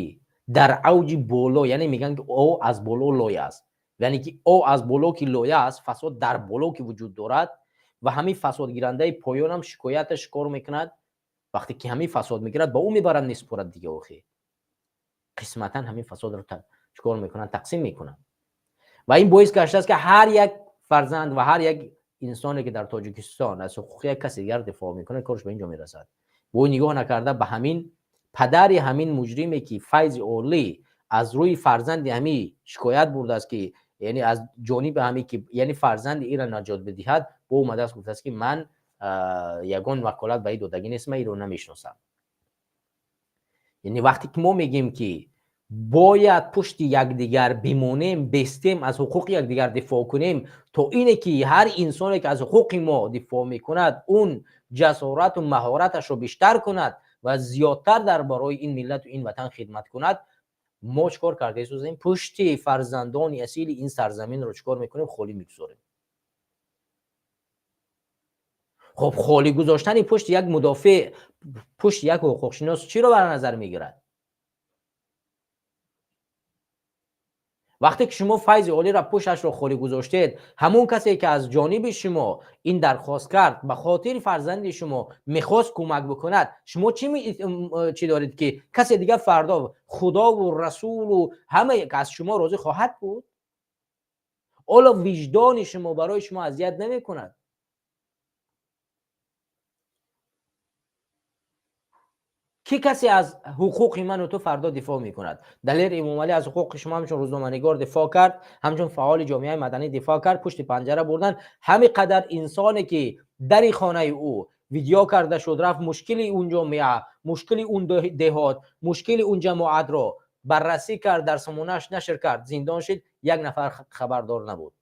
дар авҷи боло, яъне мегӯянд, ки о аз боло лоя аст, яъне ки о аз боло ки лоя аст, фасод дар боло ки вуҷуд дорад ва ҳамин фасодгирандаи поёнам шикояташ кор мекунад. Вақте ки ҳамин фасод мегирад, ба ӯ мебаранд, месупорад дига. Охи қисматан ҳамин фасодро чикор мекунанд? Тақсим мекунанд. Ва ин боис гаштааст, ки ҳар як фарзанд ва ҳар як инсоне, ки дар Тоҷикистон аз ҳуқуқи як каси дигар дифоъ мекунад, кораш ба ин ҷо мерасад. Бо нигоҳ накарда ба ҳамин падари ҳамин муҷриме, ки Файзи Олӣ аз рӯи фарзанди ҳамин шикоят бурдааст, ки яъне аз ҷониби ҳамин, ки яъне фарзанди ира наҷот бидиҳад, бо омадааст, гуфтааст, ки ман ягон ваколат ба ин додагӣ нест, ман иро намешиносам. Яъне вақте ки мо мегӯем, ки бояд пушти якдигар бимонем, бестем, аз ҳуқуқи якдигар дифоъ кунем, то ине ки ҳар инсоне, ки аз ҳуқуқи мо дифоъ мекунад, он ҷасорату маҳораташро бештар кунад ва зиёдтар дар барои ин миллату ин ватан хидмат кунад, мо чӣ кор карда истозем? Пушти фарзандони асили ин сарзаминро чӣ кор мекунем? Холӣ мегузорем. Хоб, холӣ гузоштани пушти як мудофеъ, пушти як ҳуқуқшинос чиро бар назар мегирад? Вақте ки шумо Файзи Олиро пушташро холӣ гузоштед, ҳамон касе, ки аз ҷониби шумо ин дархост кард, ба хотири фарзанди шумо мехост кӯмак бикунад, шумо чӣ доред, ки касе дигар фардо худову расулу ҳама аз шумо розӣ хоҳад буд? Ҳоло виҷдони шумо барои шумо азият намекунад? Ки касе аз ҳуқуқи ману ту фардо дифоъ мекунад? Далер Эмомалӣ аз ҳуқуқи шумо ҳамчун рӯзноманигор дифоъ кард, ҳамчун фаъоли ҷомеаи маданӣ дифоъ кард, пушти панҷара бурдан. Ҳамин қадар инсоне, ки дари хонаи ӯ видео карда шуд, рафт мушкили он ҷомеа, мушкили он деҳот, мушкили он ҷамоатро баррасӣ кард, дар сомонааш нашр кард, зиндон шид, як нафар хабардор набуд.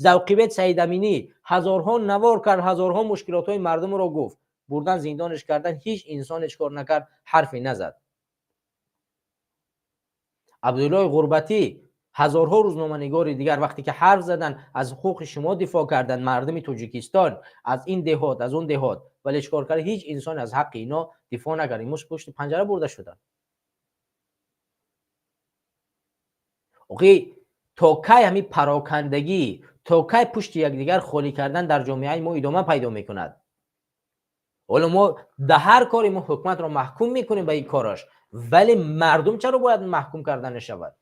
Завқибек Саидаминӣ ҳазорҳо навор кард, ҳазорҳо мушкилотҳои мардумро гуфт, бурдан зиндонаш кардан, ҳеҷ инсоне чикор накард, ҳарфе назад. Абдуллои Ғурбатӣ, ҳазорҳо рӯзноманигори дигар вақте ки ҳарф задан, аз ҳуқуқи шумо дифоъ карданд, мардуми Тоҷикистон аз ин деҳот, аз он деҳот, вале чикор кард? Ҳеҷ инсоне аз ҳаққи ино дифоъ накард. Имрӯз пушти панҷара бурда шуданд. Охи то кай ҳамин парокандагӣ, то кай пушти якдигар холӣ кардан дар ҷомеаи мо идома пайдо мекунад? Ҳоло мо дар ҳар коре мо ҳукуматро маҳкум мекунем ба ин кораш, вале мардум чаро бояд маҳкум карда нашавад?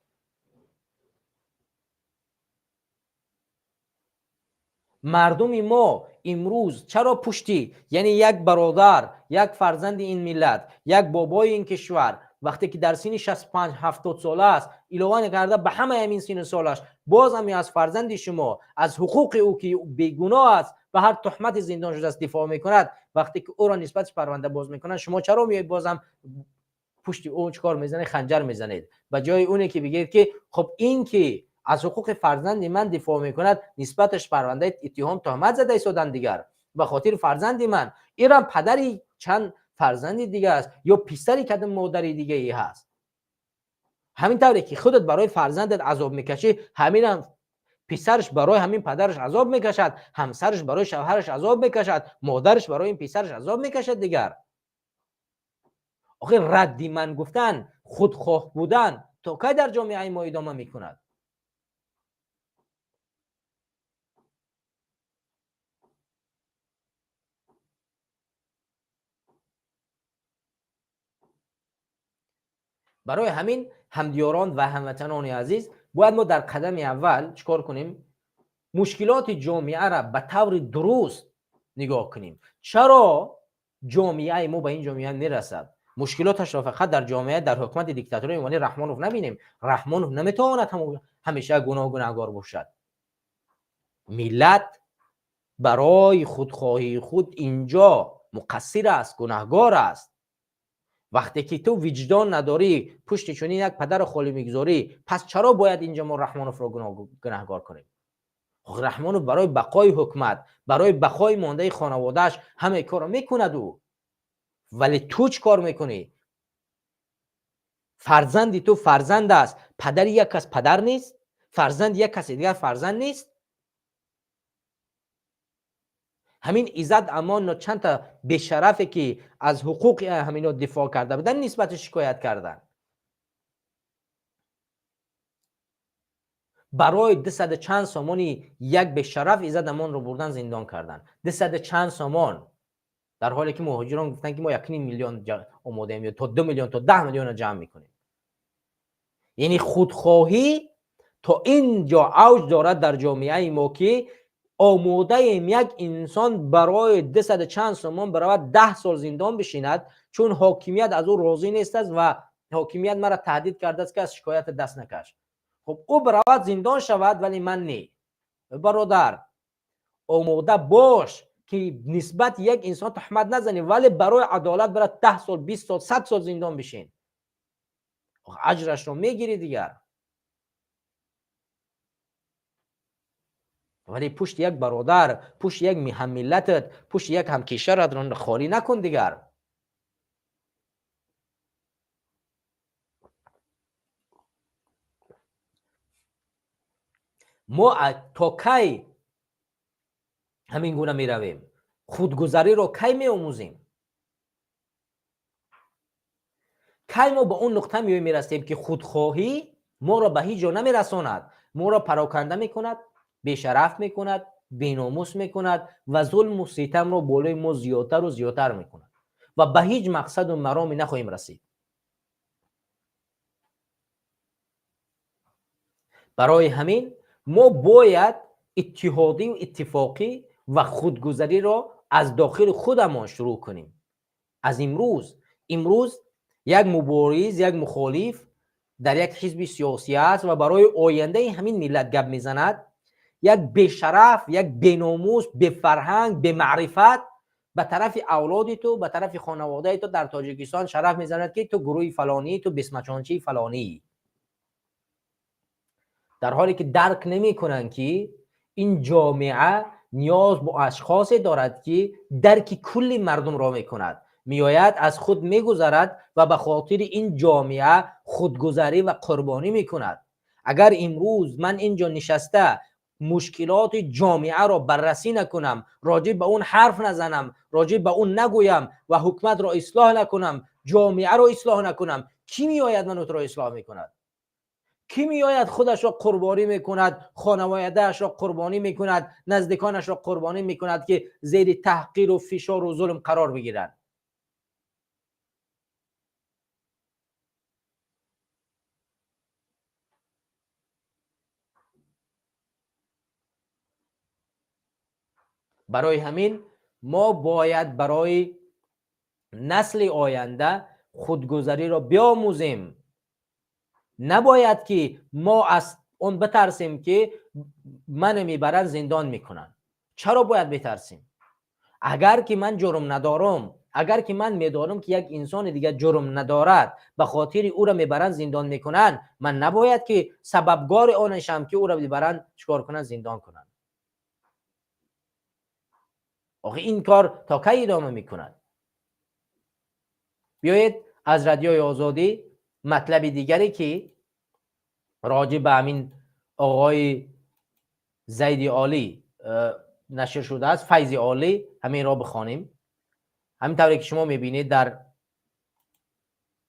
Мардуми мо имрӯз чаро пушти, яъне як бародар, як фарзанди ин миллат, як бобои ин кишвар, вақте ки дар синни 65-70 сола аст, илова накарда ба ҳамаи ҳамин синну солаш, боз ҳам аз фарзанди шумо, аз ҳуқуқи ӯ, ки бегуноҳ аст, ба ҳар туҳмати зиндон шудааст, дифоъ мекунад, вақте ки ӯро нисбаташ парванда боз мекунанд, шумо чаро меоед бозам пушти ӯ чикор мезанед? Ханҷар мезанед, ба ҷои оне ки бигӯед, ки хуб, ин ки аз ҳуқуқи фарзанди ман дифоъ мекунад, нисбаташ парвандаи иттиҳом, туҳмат зада истоданд дигар ба хотири фарзанди ман, ирам падари чанд фарзанди дига аст ё писари кадом модари дигае ҳаст. Ҳамин тавре ки худат барои фарзандат азоб мекашӣ, ҳаминам писараш барои ҳамин падараш азоб мекашад, ҳамсараш барои шавҳараш азоб мекашад, модараш барои ин писараш азоб мекашад дигар. Охир радди ман гуфтан, худхоҳ будан то кай дар ҷомеаи мо идома мекунад? Барои ҳамин, ҳамдиёрон ва ҳамватанони азиз, бояд мо дар қадами аввал чӣ кор кунем? Мушкилоти ҷомеаро ба таври дуруст нигоҳ кунем. Чаро ҷомеаи мо ба ин ҷомеа мерасад? Мушкилоташро фақат дар ҷомеа, дар ҳукумати диктатории Эмомалӣ Раҳмонов набинем. Раҳмонов наметавонад ҳамеша гуноҳ гунаҳгор бошад. Миллат барои худхоҳии худ инҷо муқассир аст, гунаҳгор аст. Вақте ки ту виҷдон надорӣ, пушти чунин як падарро холӣ мегузорӣ, пас чаро бояд инҷо мо Раҳмоновро гунаҳгор кунем? Раҳмонов барои бақои ҳукумат, барои бақои мондаи хонаводааш ҳамаи корро мекунад ӯ. Вале ту чӣ кор мекунӣ? Фарзанди ту фарзанд аст, падари як кас падар нест, фарзанди як каси дигар фарзанд нест. Ҳамин Иззат Амонно чанд та бешарафе, ки аз ҳуқуқи ҳамино дифоъ карда буданд, нисбати шикоят карданд. Барои дусаду чанд сомони як бешараф Иззат Амонро бурдан зиндон карданд. Дусаду чанд сомон Дар ҳоле ки муҳоҷирон гуфтанд, ки мо 1,5 миллион омодаем, ё то 2 миллион, то 10 миллиона ҷамъ мекунем. Яъне худхоҳӣ то ин ҷо авҷ дорад дар ҷомеаи мо, ки омодаем як инсон барои 200 чанд сомон баравад 10 сол зиндон бишинад, чун ҳокимият аз ӯ розӣ нест аст ва ҳокимият маро таҳдид кардааст, ки аз шикоята даст накаш. Хуб, ӯ баравад зиндон шавад, вале ман не. Бародар, омода бош, ки нисбат як инсон туҳмат назанӣ, вале барои адолат барад 10 сол, 20 сол, 100 сол зиндон бишин, аҷрашро мегирӣ дигар. Вале пушти як бародар, пушти як ҳаммиллатат, пушти як ҳамкишваратро холӣ накун дигар. Мо то кай ҳамин гуна меравем? Худгузариро кай меомӯзем? Кай мо ба он нуқта мерасем, ки худхоҳӣ моро ба ҳеҷ ҷо намерасонад, моро пароканда мекунад, бешараф мекунад, беномус мекунад ва зулму ситамро болои мо зиёдтару зиёдтар мекунад ва ба ҳеҷ мақсаду мароме нахоҳем расид. Барои ҳамин мо бояд иттиҳодию иттифоқӣ ва худгузариро аз дохили худамон шурӯъ кунем. Аз имрӯз. Имрӯз як мубориз, як мухолиф дар як ҳизби сиёсӣ аст ва барои ояндаи ҳамин миллат гап мезанад. Як бешараф, як беномус, бефарҳанг, бемаърифат ба тарафи авлоди ту, ба тарафи хонаводаи ту дар Тоҷикистон шараф мезанад, ки ту гурӯҳи фалонӣ, ту бесмачончии фалонӣ. Дар ҳоле ки дарк намекунанд, ки ин ҷомеа ниёз бо ашхосе дорад, ки дарки кулли мардумро мекунад, меояд, аз худ мегузарад ва ба хотири ин ҷомеа худгузарӣ ва қурбонӣ мекунад. Агар имрӯз ман инҷо нишаста мушкилоти ҷомеаро баррасӣ накунам, роҷиб ба он ҳарф назанам, роҷиб ба он нагӯям ва ҳукуматро ислоҳ накунам, ҷомеаро ислоҳ накунам, кӣ меояд манутро ислоҳ мекунад? Кӣ меояд худашро қурбонӣ мекунад, хонаводаашро қурбонӣ мекунад, наздиконашро қурбонӣ мекунад, ки зери таҳқиру фишору зулм қарор бигиранд? Барои ҳамин мо бояд барои насли оянда худгузариро биомӯзем. Набояд ки мо аз он битарсем, ки мана мебаранд зиндон мекунанд. Чаро бояд битарсем? Агар ки ман ҷурм надорам, агар ки ман медонам, ки як инсони дигар ҷурм надорад, ба хотири ӯро мебаранд зиндон мекунанд, ман набояд ки сабабгори онашам, ки ӯро мебаранд чикор кунанд, зиндон кунанд. Охи ин кор то кай идома мекунад? Биёед аз Радиои Озодӣ матлаби дигаре, ки роҷиб ба ҳамин оғои Зайди Олӣ нашр шудааст, Файзи Олӣ, ҳаминро бихонем. Ҳамин тавре ки шумо мебинед дар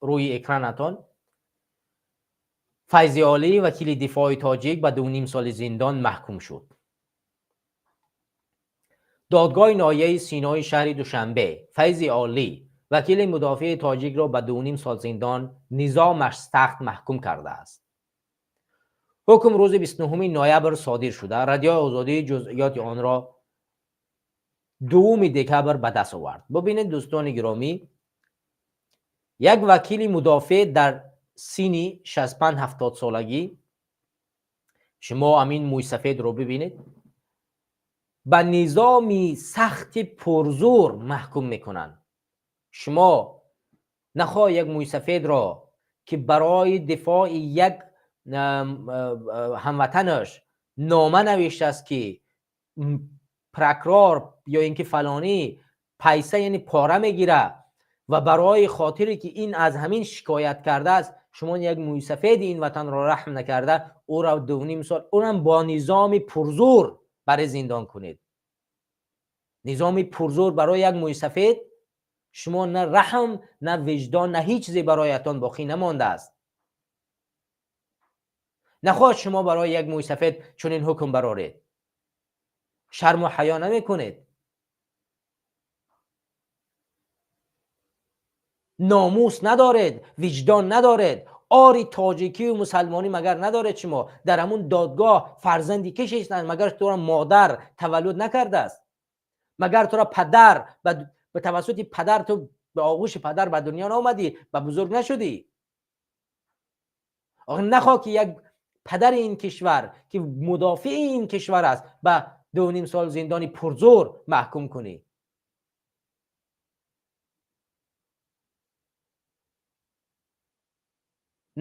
рӯи экранатон, Файзи Олӣ, вакили дифои тоҷик, ба 2,5 соли зиндон маҳкум шуд. Додгоҳи ноҳияи Синои шаҳри Душанбе Файзи Олӣ, вакили мудофеи тоҷикро, ба 2,5 сол зиндон низомаш сахт маҳкум кардааст. Ҳукм рӯзи 29 ноябр содир шуда, Радиои Озодӣ ҷузъиёти онро 2 декабр ба даст овард. Бубинед, дӯстони гиромӣ, як вакили мудофеъ дар синни 65-70 солагӣ, шумо ҳамин мӯйсафедро бибинед, ба низоми сахти пурзур маҳкум мекунанд. Шумо нахоҳ як мӯйсафедро, ки барои дифои як ҳамватанаш нома навиштааст, ки прокурор ё ин ки фалонӣ пайса, яъне пора мегирад, ва барои хотире ки ин аз ҳамин шикоят кардааст, шумо як мӯйсафеди ин ватанро раҳм накарда, ӯро 2,5 сол, ӯрам бо низоми пурзур барои зиндон кунед. Низоми пурзур барои як мӯйсафед, шумо на раҳм, на виҷдон, на ҳеҷ чизе бароятон боқӣ намондааст. Нахоҳад шумо барои як мӯйсафед чунин ҳукм бароред. Шарму ҳаё намекунед. Номус надоред, виҷдон надоред, ори тоҷикию мусалмонӣ магар надоред шумо? Дар ҳамун додгоҳ фарзанди ки шиштанд? Магар туро модар таваллуд накардааст? Магар туро падар ба тавассути падар ту ба оғӯши падар ба дунё наомадӣ, ба бузург нашудӣ? Охир нахоҳ ки як падари ин кишвар, ки мудофии ин кишвар аст, ба 2.5 сол зиндони пурзур маҳкум кунӣ.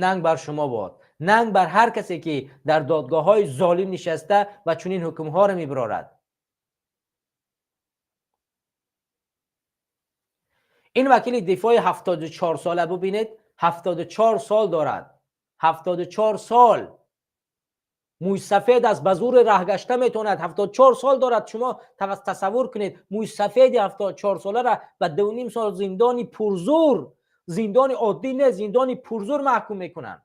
Нанг бар шумо бод, нанг бар ҳар касе ки дар додгоҳҳои золим нишаста ва чунин ҳукмҳоро мебарорад. Ин вакили дифои 74 сола, бубинед, 74 сол дорад, 74 сол, мӯйсафед аст, ба зури раҳгашта метавонад, 74 сол дорад. Шумо тасаввур кунед, мӯйсафеди 74 соларо ба 2.5 сол зиндони пурзур, зиндони оддӣ не, зиндони пурзур маҳкум мекунанд.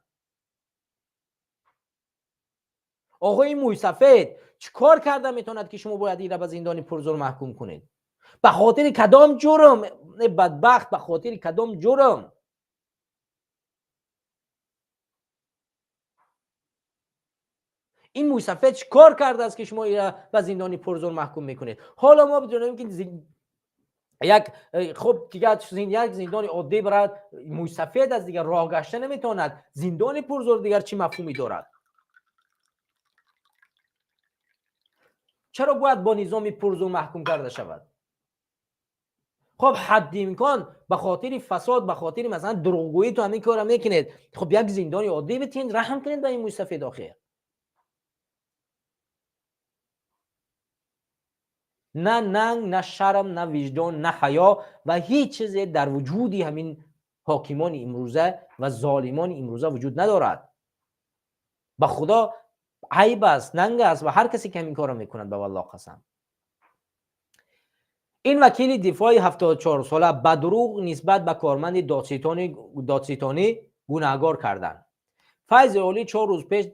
Оғои мӯйсафед чӣ кор карда метавонад, ки шумо бояд инро ба зиндони пурзур маҳкум кунед? Ба хотири кадом ҷурм? Бадбахт, ба хотири кадом ҷурм? Ин мӯйсафед чӣ кор кардааст, ки шумо инро ба зиндони пурзур маҳкум мекунед? Ҳоло мо бидонем, ки як хуб дигар як зиндони оддӣ барад, мӯйсафед аст, дигар роҳ гашта наметавонад. Зиндони пурзур дигар чӣ мафҳуме дорад? Чаро бояд бо низоми пурзур маҳкум карда шавад? Хоб, ҳадди имкон ба хотири фасод, ба хотири масалан дурӯғгӯӣ ту ҳамин корро мекунед. Хоб, як зиндони оддӣ битин, раҳм кунед ба ин мӯйсафед охир. На нанг, на шарм, на виҷдон, на ҳаё ва ҳеҷ чизе дар вуҷуди ҳамин ҳокимони имрӯза ва золимони имрӯза вуҷуд надорад. Ба Худо айб аст, нанг аст ва ҳар касе ки ҳамин корро мекунад, ба валлоҳ қасам. Ин вакили дифои 74 сола ба дурӯғ нисбат ба корманди додситонӣ гунаҳгор карданд. Файзи Олӣ 4 рӯз пеш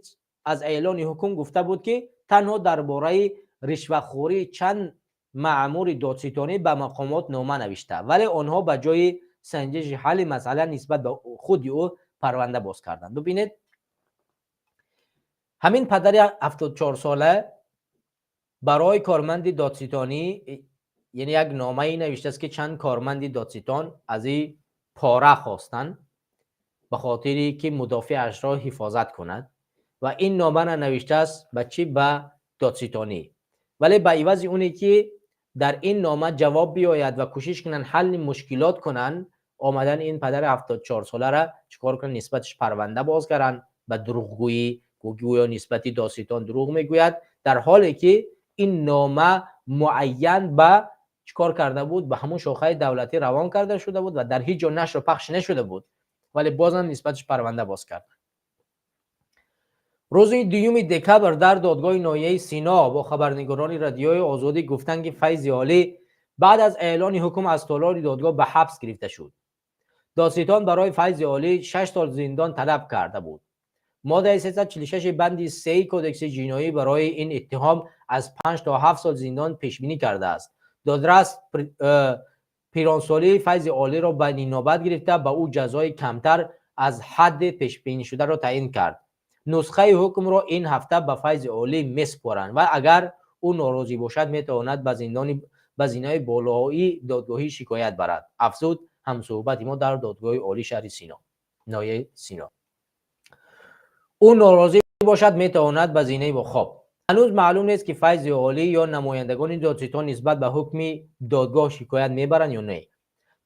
аз эълони ҳукм гуфта буд, ки танҳо дар бораи ришвахӯрии чанд маъмури додситонӣ ба мақомот нома навишта, вале онҳо ба ҷои санҷиши ҳалли масъала нисбат ба худи ӯ парванда боз карданд. Бубинед, ҳамин падари 74 сола барои корманди додситонӣ, яъне як номае навиштааст, ки чанд корманди додситон аз ин пора хостанд ба хотире ки мудофиашро ҳифозат кунад, ва ин номаро навиштааст ба чӣ? Ба додситонӣ. Вале ба ивази оне ки дар ин нома ҷавоб биёяд ва кӯшиш кунанд ҳалли мушкилот кунанд, омадан ин падари 74 соларо чӣ кор кунанд? Нисбаташ парванда боз карданд ба дурӯғгӯӣ, гӯё нисбати додситон дурӯғ мегӯяд, дар ҳоле ки ин нома муайян ба чӣ кор карда буд? Ба ҳамун шохаи давлатӣ равон карда шуда буд ва дар ҳеҷ ҷо нашру пахш нашуда буд, вале бозам нисбаташ парванда боз кард. Рӯзи 2 декабр дар додгоҳи ноҳияи Сино бо хабарнигорони Радиои Озодӣ гуфтанд, ки Файзи Олӣ баъд аз эълони ҳукм аз толори додгоҳ ба ҳабс гирифта шуд. Додситон барои Файзи Олӣ 6 сол зиндон талаб карда буд. Моддаи 346 банди 3 кодекси ҷиноӣ барои ин иттиҳом аз 5 то 7 сол зиндон пешбинӣ кардааст. Додрас пиронсолии Файзи Олиро ба нинобат гирифта, ба ӯ ҷазои камтар аз ҳадди пешбинишударо таъин кард. Нусхаи ҳукмро ин ҳафта ба Файзи Олӣ месупоранд ва агар ӯ норозӣ бошад, метавонад ба зинаи болоии додгоҳӣ шикоят барад, афзуд ҳамсӯҳбати мо дар додгоҳи олии шаҳри Сино, ноҳияи Сино. Ӯ норозӣ бошад, метавонад ба зинаи хоб. Ҳанӯз маълум нест, ки Файзи Олӣ ё намояндагони додситон нисбат ба ҳукми додгоҳ шикоят мебаранд ё не.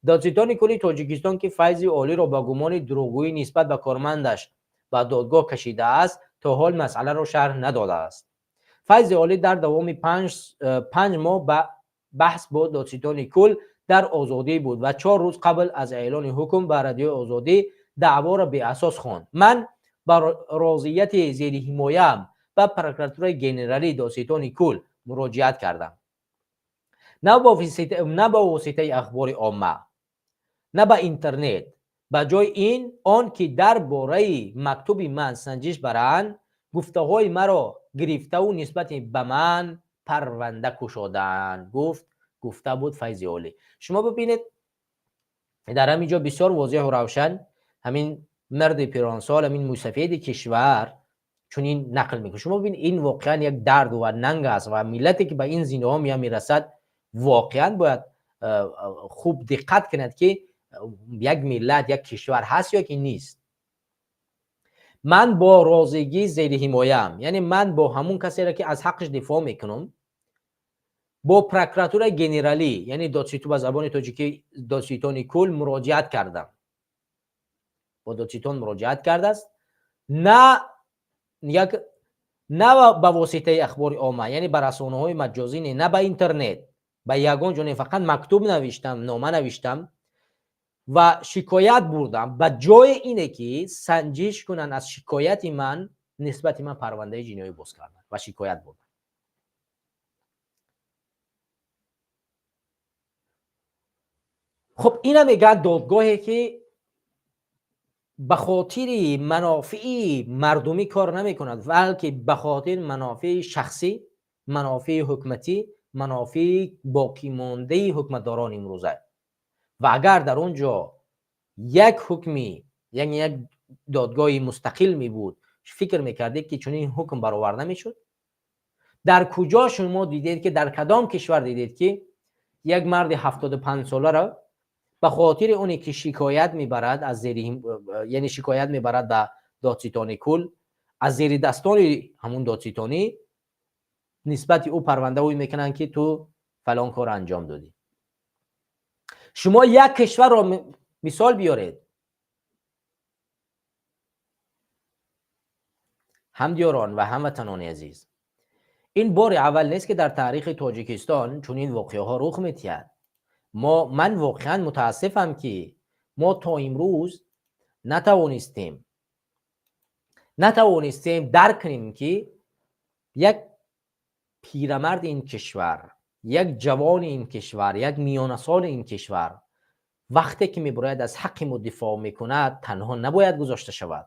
Додситони кулли Тоҷикистон, ки Файзи Олиро ба гумони дурӯғгӯӣ нисбат ба кормандаш ба додгоҳ кашидааст, то ҳол масъаларо шарҳ надодааст. Файзи Олӣ дар давоми 5 моҳ ба баҳс бо додситони кул дар озодӣ буд ва 4 рӯз қабл аз эълони ҳукм ба Радиои Озодӣ даъворо беасос хонд. Ман ба розияти зери ҳимояам ба прокуратураи генералии додситони кул муроҷиат кардам. На ба воситаи ахбори омма, на ба интернет. Ба ҷои ин он ки дар бораи мактуби ман санҷиш баранд, гуфтаҳои маро гирифтаву нисбати ба ман парванда кушодаанд, гуфта буд Файзи Олӣ. Шумо бибинед, Дар ҳамин ҷо бисёр возеҳу равшан ҳамин марди пиронсол, ҳамин мӯйсафеди кишвар чунин нақл мекунад. Шумо бибинед, ин воқеан як дард ва нанг аст ва миллате ки ба ин зинаҳо мея мерасад, воқеан бояд хуб диққат кунад, ки як миллат, як кишвар ҳаст ё ки нест. Ман бо розигӣ зери ҳимояам, яъне ман бо ҳамун касеро, ки аз ҳаққаш дифоъ мекунам, бо прокуратураи генералӣ, яъне додситон, ба забони тоҷикӣ додситони кул, муроҷиат кардам. Бо додситон муроҷиат кардааст, на як, на ба воситаи ахбори омма, яъне ба расонаҳои маҷозӣ не, на ба интернет, ба ягон ҷо не, фақат мактуб навиштам, нома навиштам ва шикоят бурдам. Ба ҷои ине ки санҷиш кунанд аз шикояти ман, нисбати ман парвандаи ҷиноӣ боз карданд ва шикоят бурданд. Хуб, ина мегӯяд додгоҳе, ки ба хотири манофеи мардумӣ кор намекунад, балки ба хотири манофеи шахсӣ, манофеи ҳукуматӣ, манофеи боқимондаи ҳукуматдорон имрӯза. Ва агар дар он ҷо як ҳукми, яъне як додгоҳи мустақил мебуд, фикр мекардед, ки чунин ҳукм баровар намешуд? Дар куҷо шумо дидед, ки дар кадом кишвар дидед, ки як марди 75-соларо ба хотири оне ки шикоят мебарад аз зери, яъне шикоят мебарад ба додситони кул, аз зери дастони ҳамун додситонӣ нисбати ӯ парвандаҳое мекунанд, ки ту фалон кор анҷом додӣ? Шумо як кишварро мисол биёред. Ҳамдиёрон ва ҳамватанони азиз, ин бори аввал нест, ки дар таърихи Тоҷикистон чунин воқеаҳо рух медиҳад. Ман воқеан мутаассифам, ки мо то имрӯз натавонистем дарк кунем, ки як пирамарди ин кишвар, як ҷавони ин кишвар, як миёнасоли ин кишвар вақте ки мебарояд, аз ҳаққи мо дифоъ мекунад, танҳо набояд гузошта шавад.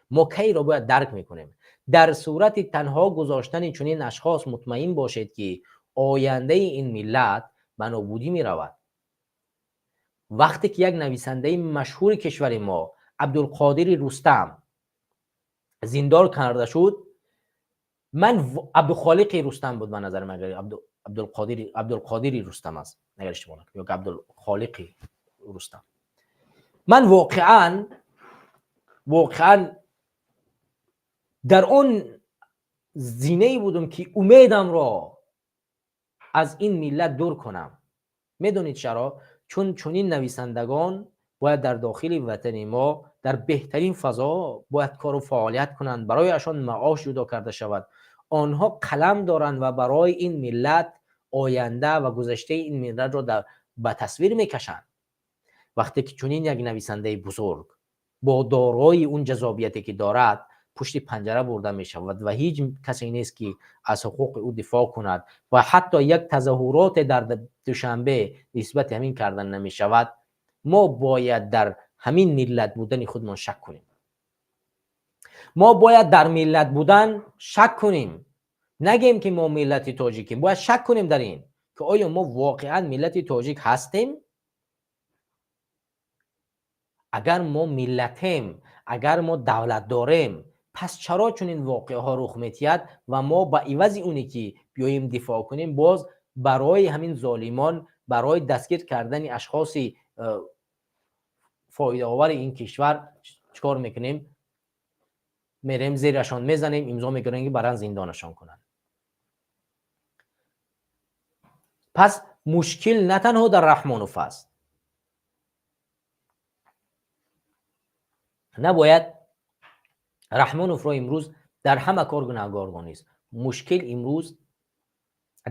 Мо кайро бояд дарк мекунем? Дар сурати танҳо гузоштани чунин ашхос, мутмаин бошед, ки ояндаи ин миллат ба нобудӣ меравад. Вақте ки як нависандаи машҳури кишвари мо, Абдулқодири Рустам, зиндон карда шуд, ман, Абдухолиқи Рустам буд, ба назари ман, Абдулқодири Рустам аст, агар иштибоҳ накунам, ё Абдулхолиқи Рустам, ман воқеан дар он зинае будам, ки умедамро аз ин миллат дур кунам. Медонед чаро? Чун чунин нависандагон бояд дар дохили ватани мо дар беҳтарин фазо бояд кору фаъолият кунанд, барояшон маош ҷудо карда шавад. Онҳо қалам доранд ва барои ин миллат оянда ва гузаштаи ин миллатро ба тасвир мекашанд. Вақте ки чунин як нависандаи бузург бо дорои он ҷазобияте, ки дорад, пушти панҷара бурда мешавад ва ҳеҷ касе нест, ки аз ҳуқуқи ӯ дифоъ кунад, ва ҳатто як тазоҳуроте дар Душанбе нисбати ҳамин кардан намешавад, мо бояд дар ҳамин миллат будани худмон шак кунем. Мо бояд дар миллат будан шак кунем. Нагем, ки мо миллати тоҷикем, бояд шак кунем дар ин, ки оё мо воқеан миллати тоҷик ҳастем. Агар мо миллатем, агар мо давлат дорем, пас чаро чунин воқеаҳо рух медиҳад ва мо ба ивази оне ки биёем дифоъ кунем, боз барои ҳамин золимон, барои дастгир кардани ашхоси фоидаовари ин кишвар чикор мекунем? Мерем, зерашон мезанем, имзо мекунем, ки баран зиндонашон кунанд. Пас мушкил на танҳо дар Раҳмонов аст. Набояд Раҳмоновро имрӯз дар ҳама кор гунаҳгор донист. Мушкил имрӯз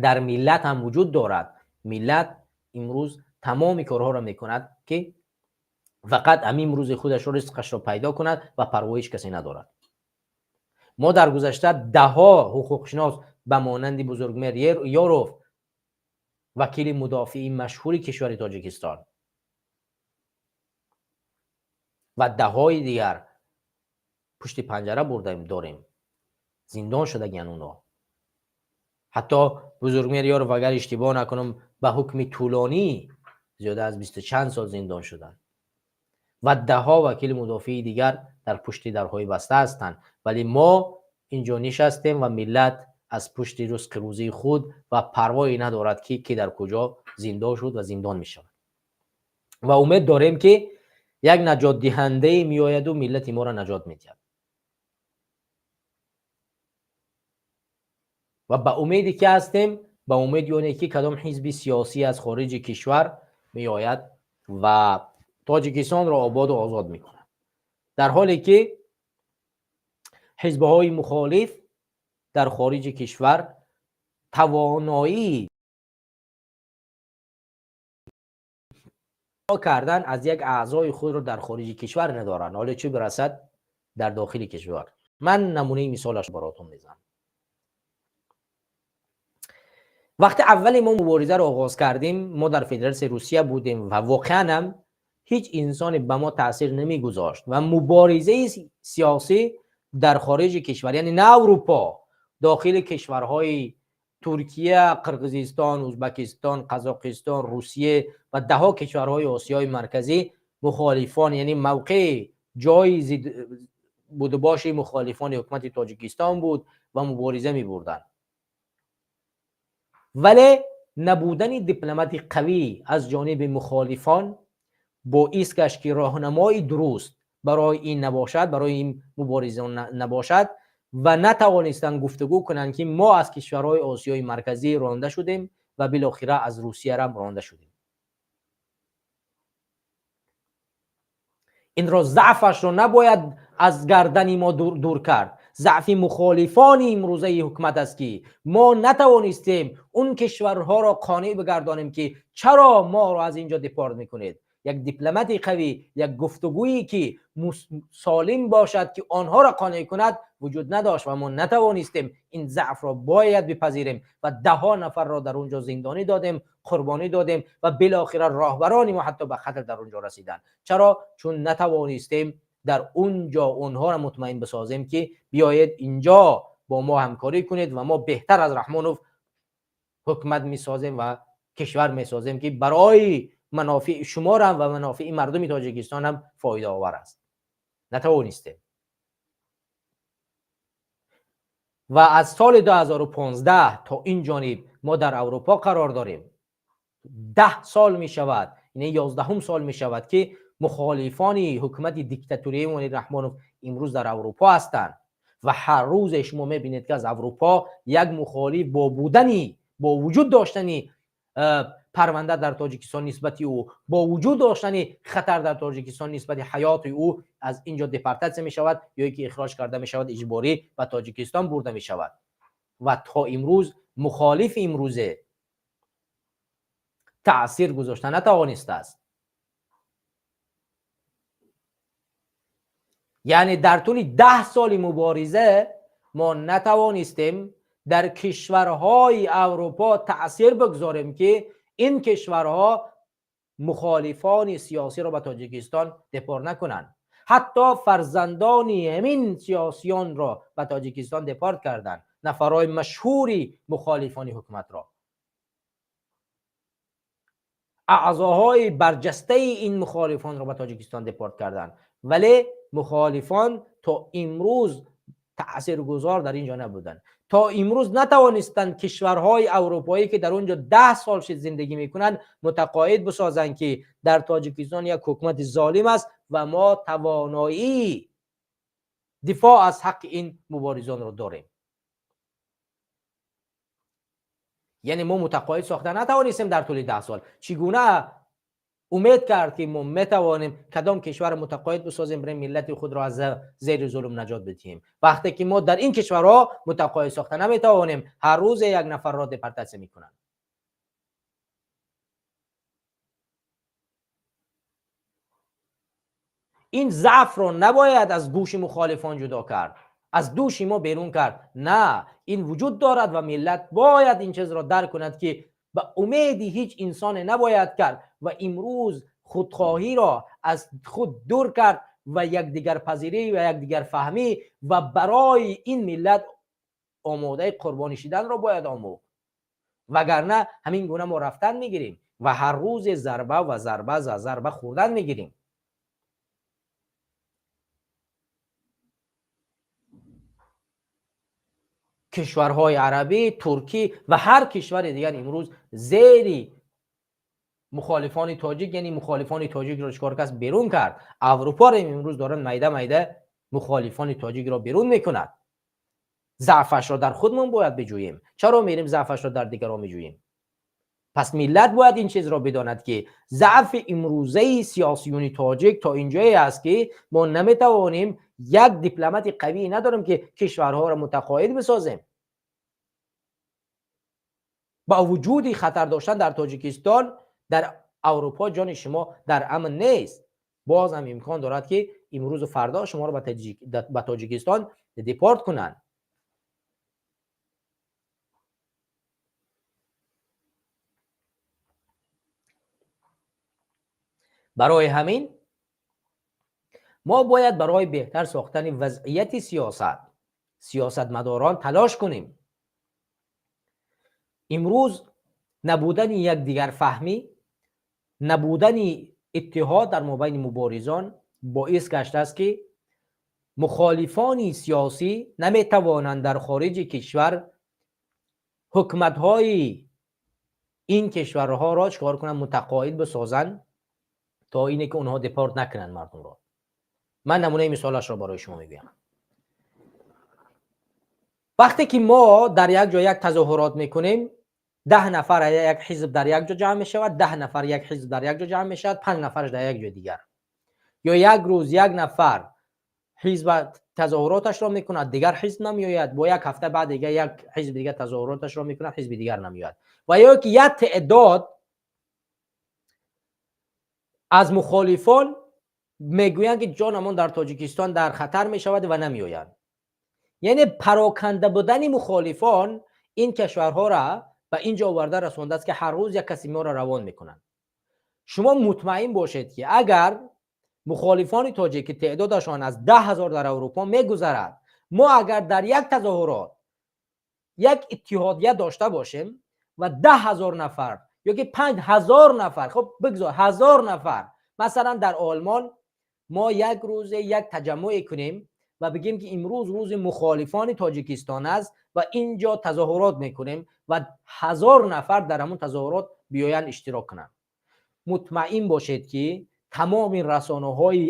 дар миллат ҳам вуҷуд дорад. Миллат имрӯз тамоми корҳоро мекунад, ки фақат ҳамин рӯзи худашро, ризқашро пайдо кунад ва парвои ҳеҷ касе надорад. Мо дар гузашта даҳҳо ҳуқуқшинос ба монанди Бузургмеҳр Ёров, вакили мудофии машҳури кишвари Тоҷикистон, ва даҳҳои дигар пушти панҷара бурдаем, дорем, зиндон шудагиян оно. Ҳатто Бузургмеҳр Ёров, агар иштибоҳ накунам, ба ҳукми тӯлонӣ зиёда аз бисту чанд сол зиндон шуданд. ва даҳҳо вакили мудофии дигар дар пушти дарҳои баста ҳастанд. Вале мо инҷо нишастем ва миллат аз пушти ризқи рӯзии худ ва парвое надорад ки дар куҷо зиндон шуд ва зиндон мешавад. Ва умед дорем ки як наҷотдиҳандае меояду миллати моро наҷот медиҳад. Ва ба умеде ки ҳастем, ба умеди оне ки кадом ҳизби сиёсӣ аз хориҷи кишвар меояд ва Тоҷикистонро ободу озод мекунад. Дар ҳоле ки ҳизбҳои мухолиф дар хориҷи кишвар тавоноӣ кардан аз як аъзои худро дар хориҷи кишвар надоранд, ҳоле чӣ бирасад дар дохили кишвар. Ман намунаи мисолаш баротон мезанам. Вақти аввали мо муборизаро оғоз кардем, мо дар Федератсияи Русия будем ва воқеан ҳам ҳеҷ инсоне ба мо таъсир намегузошт ва муборизаи сиёсӣ дар хориҷи кишвар, яъне на Аврупо, дохили кишварҳои Туркия, Қирғизистон, Ӯзбекистон, Қазоқистон, Русия ва даҳҳо кишварҳои Осиёи Марказӣ мухолифон, яъне мавқеи ҷои будубоши мухолифони ҳукумати Тоҷикистон буд ва мубориза мебурданд. Вале набудани дипломати қавӣ аз ҷониби мухолифон боис гашт ки роҳнамои дуруст барои ин набошад, барои ин мубориза набошад ва натавонистанд гуфтугӯ кунанд ки мо аз кишварҳои Осиёи Марказӣ ронда шудем ва билохира аз Русия ҳам ронда шудем. Инро заъфашро набояд аз гардани мо дур кард. Заъфи мухолифони имрӯзаи ҳукумат аст ки мо натавонистем он кишварҳоро қонеъ бигардонем ки чаро моро аз инҷо депорт мекунед. Як дипломати қавӣ, як гуфтугӯе ки солим бошад ки онҳоро қонеъ кунад вуҷуд надошт ва мо натавонистем. Ин заъфро бояд бипазирем ва даҳҳо нафарро дар он ҷо зиндонӣ додем, қурбонӣ додем ва билохира роҳбарони мо ҳатто ба қатл дар он ҷо расиданд. Чаро? Чун натавонистем дар он ҷо онҳоро мутмаин бисозем ки биёед инҷо бо мо ҳамкорӣ кунед ва мо беҳтар аз Раҳмонов ҳукумат месозем ва кишвар месозем ки барои манофеи шумо ва манофеи мардуми Тоҷикистон ҳам фоидаовар аст. Натавонистем. Ва аз соли 2015 то ин ҷониб мо дар Аврупо қарор дорем. 10 сол мешавад, яъне 11 сол мешавад ки мухолифони ҳукумати диктатурии Эмомалӣ Раҳмонов имрӯз дар Аврупо ҳастанд ва ҳар рӯзе шумо мебинед ки аз Аврупо як мухолиф бо будани, бо вуҷуд доштани парванда дар Тоҷикистон нисбати ӯ, бо вуҷуд доштани хатар дар Тоҷикистон нисбати ҳаёти ӯ аз инҷо депортатсия мешавад ё ки ихроҷ карда мешавад, иҷборӣ ба Тоҷикистон бурда мешавад. Ва то имрӯз мухолифи имрӯзе таъсир гузошта натавонистааст. Яъне дар тӯли 10 соли мубориза мо натавонистем дар кишварҳои Аврупо таъсир бигзорем ки ин кишварҳо мухолифони сиёсиро ба Тоҷикистон депорт накунанд. Ҳатто фарзандони ҳамин сиёсиёнро ба Тоҷикистон депорт карданд, нафарҳои машҳури мухолифони ҳукуматро, аъзоҳои барҷастаи ин мухолифонро ба Тоҷикистон депорт карданд. Вале мухолифон то имрӯз таъсиргузор дар ин ҷо набуданд. То имрӯз натавонистанд кишварҳои аврупоӣ ки дар он ҷо 10 сол шид зиндагӣ мекунанд мутақоид бисозанд ки дар Тоҷикистон як ҳукумати золим аст ва мо тавоноии дифоъ аз ҳаққи ин муборизонро дорем. Яъне мо мутақоид сохта натавонистем дар тӯли 10 сол. Чӣ гуна умед кард ки мо метавонем кадом кишварро мутақоид бисозем барои миллати худро аз зери зулм наҷот бидиҳем, вақте ки мо дар ин кишварҳо мутақоид сохта наметавонем, ҳар рӯзе як нафарро депортатсия мекунанд. Ин заъфро набояд аз гӯши мухолифон ҷудо кард, аз дӯши мо берун кард. На, ин вуҷуд дорад ва миллат бояд ин чизро дарк кунад ки ба умеди ҳеҷ инсоне набояд кард ва имрӯз худхоҳиро аз худ дур кард ва якдигарпазирӣ ва якдигарфаҳмӣ ва барои ин миллат омодаи қурбонӣ шиданро бояд омӯхт. Вагарна ҳамин гуна мо рафтан мегирем ва ҳар рӯзе зарба ва зарба за зарба хӯрдан мегирем. Кишварҳои арабӣ, туркӣ ва ҳар кишвари дигар имрӯз зери мухолифони тоҷик, яъне мухолифони тоҷикро чикор кас берун кард. Аврупоро имрӯз доранд майда майда мухолифони тоҷикро берун мекунад. Заъфашро дар худмон бояд биҷӯем. Чаро мерем заъфашро дар дигарон меҷӯем? Пас миллат бояд ин чизро бидонад, ки заъфи имрӯзаи сиёсиюни тоҷик то инҷое аст, ки мо наметавонем, як дипломати қавӣ надорем, ки кишварҳоро мутақоид бисозем. Ба вуҷуди хатар доштан дар Тоҷикистон, дар Аврупо ҷони шумо дар амн нест. Боз ҳам имкон дорад, ки имрӯзу фардо шуморо ба Тоҷикистон депорт кунанд. Барои ҳамин мо бояд барои беҳтар сохтани вазъияти сиёсат, сиёсатмадорон талош кунем. Имрӯз набудани якдигарфаҳмӣ, набудани иттиҳод дар мобайни муборизон боис гаштааст, ки мухолифони сиёсӣ наметавонанд дар хориҷи кишвар ҳукуматҳои ин кишварҳоро чикор кунанд, мутақоид бисозанд, то ине ки онҳо депорт накунанд мардумро. Ман намунаи мисолашро барои шумо мегӯям. Вақте ки мо дар як ҷо як тазоҳурот мекунем, 10 нафар як ҳизб дар як ҷо ҷамъ мешавад, 10 нафар як ҳизб дар як ҷо ҷамъ мешавад, 5 нафараш дар як ҷои дигар. Ё як рӯз як нафар ҳизб тазоҳуроташро мекунад, дигар ҳизб намеояд, бо як ҳафта баъд дигар як ҳизби дигар тазоҳуроташро мекунад, ҳизби дигар намеояд. Ва ё ки як теъдод аз мухолифон мегӯянд, ки ҷонамон дар Тоҷикистон дар хатар мешавад ва намеоянд. Яъне пароканда будани мухолифон ин кишварҳоро ба ин ҷо оварда расондааст, ки ҳар рӯз як каси моро равон мекунанд. Шумо мутмаин бошед, ки агар мухолифони тоҷик, ки теъдодашон аз 10 ҳазор дар Аврупо мегузарад, мо агар дар як тазоҳурот як иттиҳодия дошта бошем ва 10 ҳазор нафар ё ки 5 ҳазор нафар, хуб бигзор 1000 нафар, масалан дар Олмон мо як рӯзе як таҷаммуъе кунем ва бигем, ки имрӯз рӯзи мухолифони Тоҷикистон аст ва инҷо тазоҳурот мекунем ва 1000 нафар дар ҳамон тазоҳурот биёянд иштирок кунанд. Мутмаин бошед, ки тамоми расонаҳои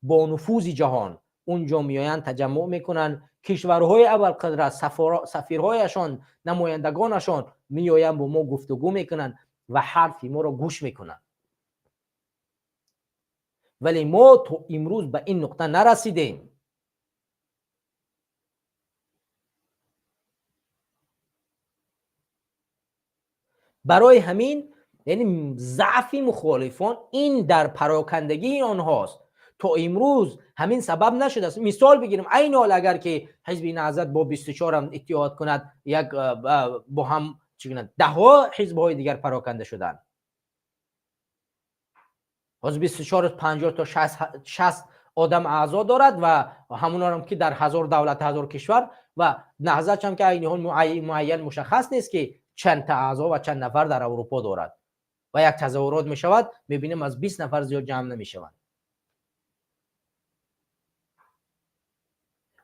бонуфузи ҷаҳон унҷо меоянд, таҷаммуъ мекунанд, кишварҳои абарқудрат, сафирҳояшон, намояндагонашон меоянд, бо мо гуфтугӯ мекунанд ва ҳарфи моро гӯш мекунанд. Вале мо то имрӯз ба ин нуқта нарасидем. Барои ҳамин, яъне заъфи мухолифон ин дар парокандагии онҳост. То имрӯз ҳамин сабаб нашудааст. Мисол бигирем, айни ҳол агар ки ҳизби Наҳзат бо 24 ҳам иттиҳод кунад, як бо ҳам чӣ кунад, даҳҳо ҳизбҳои дигар пароканда шуданд. Ҳозир 24 50 то 60 одам аъзо дорад ва ҳамонҳоам ки дар 1000 давлат, 1000 кишвар, ва Наҳзат ҳам ки айни ҳол муайян мушаххас нест, ки чанд та аъзо ва чанд нафар дар Аврупо дорад. Ва як тазоҳурот мешавад, мебинем аз 20 нафар зиёд ҷамъ намешаванд.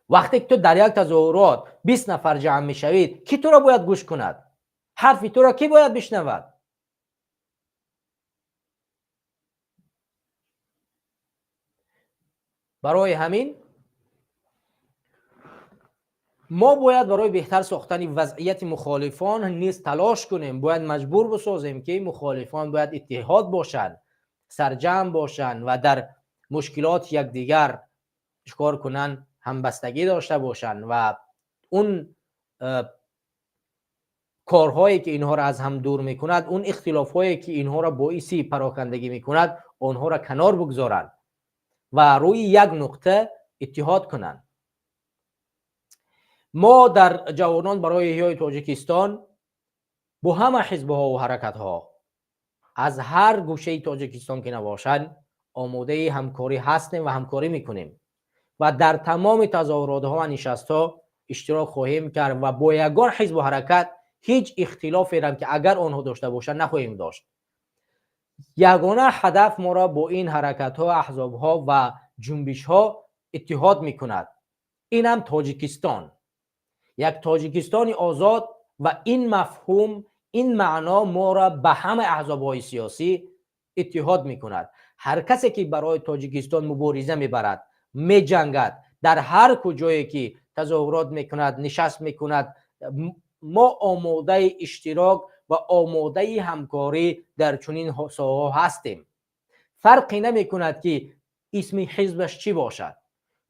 Вақте ки ту дар як тазоҳурот 20 нафар ҷамъ мешавид, кӣ туро бояд гӯш кунад? Ҳарфи туро кӣ бояд бишнавад? Барои ҳамин мо бояд барои беҳтар сохтани вазъияти мухолифон низ талош кунем. Бояд маҷбур бисозем, ки мухолифон бояд иттиҳод бошанд, сарҷамъ бошанд ва дар мушкилоти якдигар чикор кунанд, ҳамбастагӣ дошта бошанд ва он корҳое ки инҳоро аз ҳам дур мекунад, он ихтилофҳое ки инҳоро боиси парокандагӣ мекунад, онҳоро канор бигзоранд ва рӯи як нуқта иттиҳод кунанд. Мо дар ҷавонон барои эҳёи Тоҷикистон бо ҳама ҳизбҳо ва ҳаракатҳо аз ҳар гӯшаи Тоҷикистон ки набошанд омодаи ҳамкорӣ ҳастем ва ҳамкорӣ мекунем ва дар тамоми тазоҳуротҳо ва нишастҳо иштирок хоҳем кард ва бо ягон ҳизбу ҳаракат ҳеҷ ихтилоферам ки агар онҳо дошта бошанд нахоҳем дошт. Ягона ҳадаф моро бо ин ҳаракатҳо, аҳзобҳо ва ҷунбишҳо иттиҳод мекунад, инам Тоҷикистон. Як Тоҷикистони озод ва ин мафҳум, ин маъно моро ба ҳама аҳзобҳои сиёсӣ иттиҳод мекунад. Ҳар касе ки барои Тоҷикистон мубориза мебарад, меҷангад, дар ҳар куҷое ки тазоҳурот мекунад, нишаст мекунад, мо омодаи иштирок ва омодаи ҳамкорӣ дар чунин соҳаҳо ҳастем. Фарқе намекунад, ки исми ҳизбаш чӣ бошад.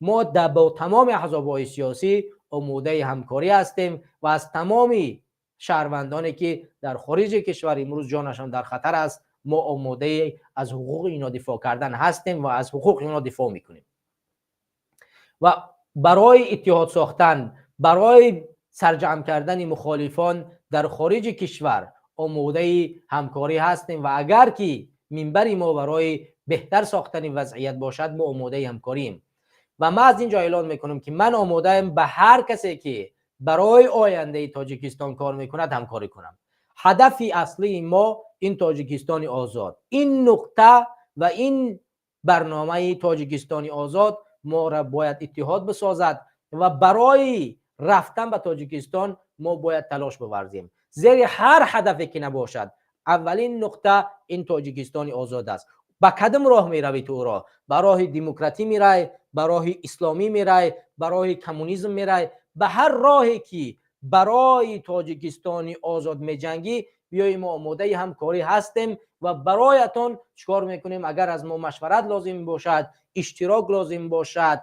Мо бо тамоми аҳзобҳои сиёсӣ омодаи ҳамкорӣ ҳастем ва аз тамоми шаҳрвандоне ки дар хориҷи кишвар имрӯз ҷонашон дар хатар аст, мо омодаи аз ҳуқуқи инҳо дифоъ кардан ҳастем ва аз ҳуқуқи инҳо дифоъ мекунем. Ва барои иттиҳод сохтан, барои сарҷамъ кардани мухолифон дар хориҷи кишвар омодаи ҳамкорӣ ҳастем ва агар ки минбари мо барои беҳтар сохтани вазъият бошад, мо омодаи ҳамкорием. Ва ман аз ин ҷо эълон мекунам, ки ман омодаам ба ҳар касе ки барои ояндаи Тоҷикистон кор мекунад, ҳамкорӣ кунам. Ҳадафи аслии мо ин Тоҷикистони озод, ин нуқта ва ин барномаи Тоҷикистони озод моро бояд иттиҳод бисозад ва барои рафтан ба Тоҷикистон мо бояд талош биварзем. Зери ҳар ҳадафе ки набошад, аввалин нуқта ин Тоҷикистони озод аст. Ба кадом роҳ меравӣ ту ӯро? Ба роҳи демократӣ мерай, ба роҳи исломӣ мерай, ба роҳи коммунизм мерай, ба ҳар роҳе ки барои Тоҷикистони озод меҷангӣ, биёи мо омодаи ҳамкорӣ ҳастем ва бароятон чикор мекунем, агар аз мо машварат лозим бошад, иштирок лозим бошад,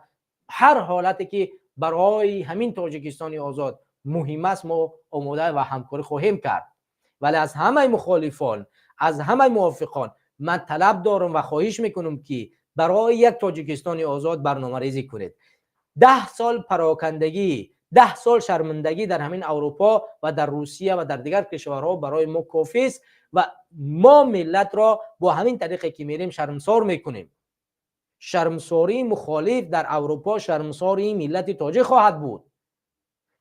ҳар ҳолате ки барои ҳамин Тоҷикистони озод муҳим аст, мо омода ва ҳамкорӣ хоҳем кард. Вале аз ҳамаи мухолифон, аз ҳамаи мувофиқон ман талаб дорам ва хоҳиш мекунам, ки барои як Тоҷикистони озод барномарезӣ кунед. 10 сол парокандагӣ, 10 сол шармандагӣ дар ҳамин Аврупо ва дар Русия ва дар дигар кишварҳо барои мо кофист ва мо миллатро бо ҳамин тариқе ки мерем шармсор мекунем. Шармсории мухолиф дар Аврупо шармсории миллати тоҷик хоҳад буд,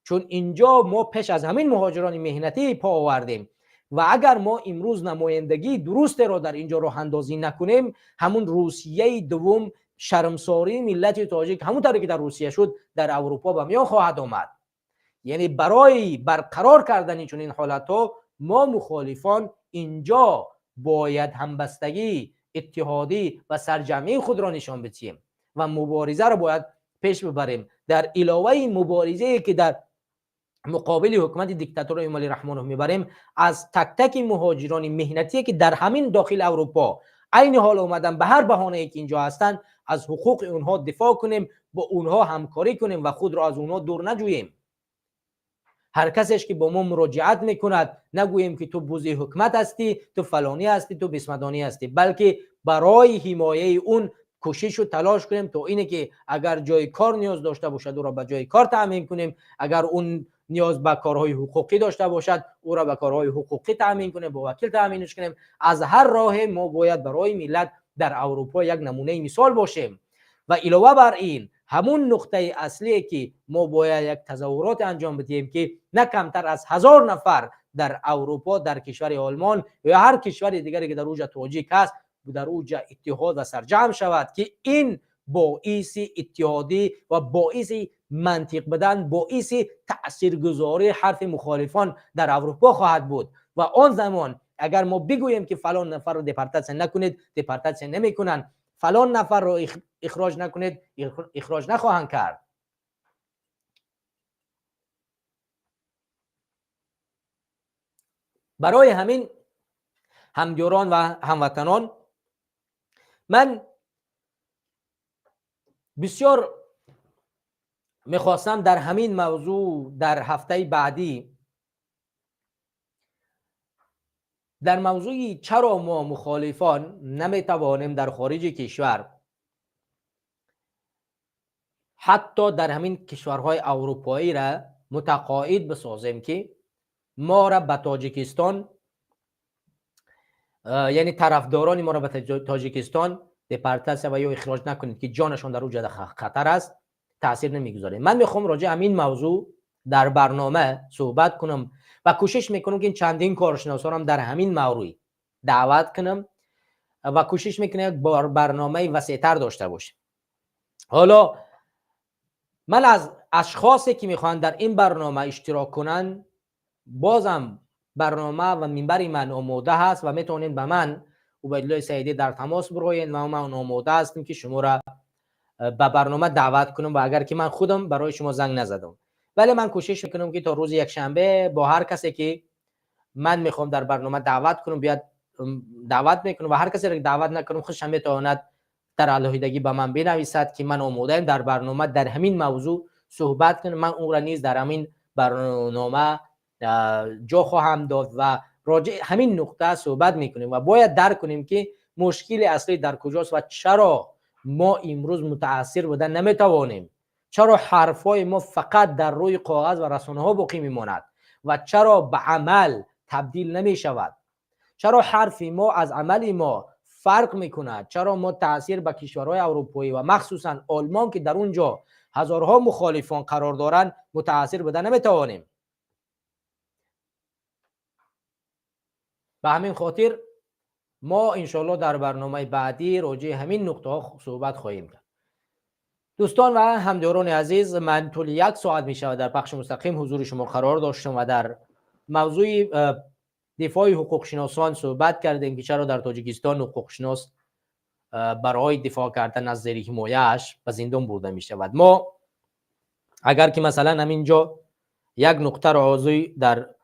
чун инҷо мо пеш аз ҳамин муҳоҷирони меҳнатӣ по овардем ва агар мо имрӯз намояндагии дурустеро дар инҷо роҳандозӣ накунем, ҳамун Русияи дуввум, шармсории миллати тоҷик ҳамун тавре ки дар Русия шуд, дар Аврупо ба миён хоҳад омад. Яъне барои барқарор кардани чунин ҳолатҳо мо мухолифон инҷо бояд ҳамбастагӣ, иттиҳодӣ ва сарҷамъии худро нишон бидиҳем ва муборизаро бояд пеш бибарем. Дар иловаи муборизае ки дар муқобили ҳукумати диктатори Эмомалӣ Раҳмонов мебарем, аз тактаки муҳоҷирони меҳнатие ки дар ҳамин дохили Аврупо айни ҳол омадан, ба ҳар баҳонае ки инҷо ҳастанд, аз ҳуқуқи онҳо дифоъ кунем, бо онҳо ҳамкорӣ кунем ва худро аз онҳо дур наҷӯем. Ҳар касеш ки бо мо муроҷиат мекунад, нагӯем ки ту бузи ҳукумат ҳастӣ, ту фалонӣ ҳастӣ, ту бисмадонӣ ҳастӣ, балки барои ҳимояи он кӯшишу талош кунем то ине ки агар ҷои кор ниёз дошта бошад, ӯро ба ҷои кор таъмин кунем, агар он ниёз ба корҳои ҳуқуқӣ дошта бошад, ӯро ба корҳои ҳуқуқӣ таъмин кунем, бо вакил таъминш кунем. Аз ҳар роҳе мо бояд барои миллат дар Аврупо як намунаи мисол бошем. Ва илова бар ин, ҳамун нуқтаи аслие ки мо бояд як тазоҳурот анҷом бидиҳем, ки на камтар аз 1000 нафар дар Аврупо, дар кишвари Олмон ё ҳар кишвари дигаре ки дар уҷа тоҷик ҳаст, дар уҷа иттиҳод ва сарҷамъ шавад, ки ин боиси иттиҳодӣ ва боиси мантиқ будан, боиси таъсиргузории ҳарфи мухолифон дар Аврупо хоҳад буд. Ва он замон агар мо бигӯем ки фалон нафарро депортатсия накунед, депортатсия намекунанд, фалон нафарро ихроҷ накунед, ихроҷ нахоҳанд кард. Барои ҳамин ҳамдиёрон ва ҳамватанон, ман бисёр мехостам дар ҳамин мавзӯъ дар ҳафтаи баъдӣ дар мавзӯи чаро мо мухолифон наметавонем дар хориҷи кишвар, ҳатто дар ҳамин кишварҳои аврупоиро мутақоид бисозем, ки моро ба Тоҷикистон, яъне тарафдорони моро ба Тоҷикистон депортатсия ва ё ихроҷ накунед, ки ҷонашон дар уҷа хатар аст, таъсир намегузорем. Ман мехоҳам роҷеъ ҳамин мавзӯъ дар барнома суҳбат кунам ва кӯшиш мекунам, ки чандин коршиносонам дар ҳамин маврӯй даъват кунам ва кӯшиш мекунам як барномаи васеътар дошта бошем. Ҳоло من از اشخاصی که میخوان در این برنامه اشتراک کنند، بازم برنامه و منبر من آماده هست و میتونین به من عبیدالله سعیدی در تماس بروین و من آماده هستم که شما را به برنامه دعوت کنم و اگر که من خودم برای شما زنگ نزدم، ولی من کوشش میکنم که تا روز یک شنبه با هر کسی که من میخوام در برنامه دعوت کنم بیاد دعوت میکنم و هر کسی را دعوت نکنم خودش هم میتواند در علاهدگی به من بنویسد که من آماده در برنامه در همین موضوع صحبت کنم. من اون را نیز در همین برنامه جا خواهم داد و راجع همین نقطه صحبت میکنیم و باید درک کنیم که مشکل اصلی در کجاست و چرا ما امروز متاثر بودن نمیتوانیم، چرا حرفای ما فقط در روی کاغذ و رسانه ها باقی میماند و چرا به عمل تبدیل نمیشود، چرا حرف ما از عمل ما فرق میکند، چرا ما تاثیر به کشورهای اروپایی و مخصوصا آلمان که در اونجا هزارها مخالفان قرار دارند متاثر بودن نمیتوانیم. به همین خاطر ما انشالله در برنامه بعدی راجع همین نقطه ها صحبت خواهیم کرد. دوستان و همدیاران عزیز، من طول یک ساعت می شود در پخش مستقیم حضور شما قرار داشتم و در موضوع دفاع حقوق شناسان صحبت کردیم که چرا در تاجیکستان حقوق شناس برای دفاع کردن از زیر حمایه‌اش به زندان برده می شود. ما اگر که مثلا همینجا یک نقطه را در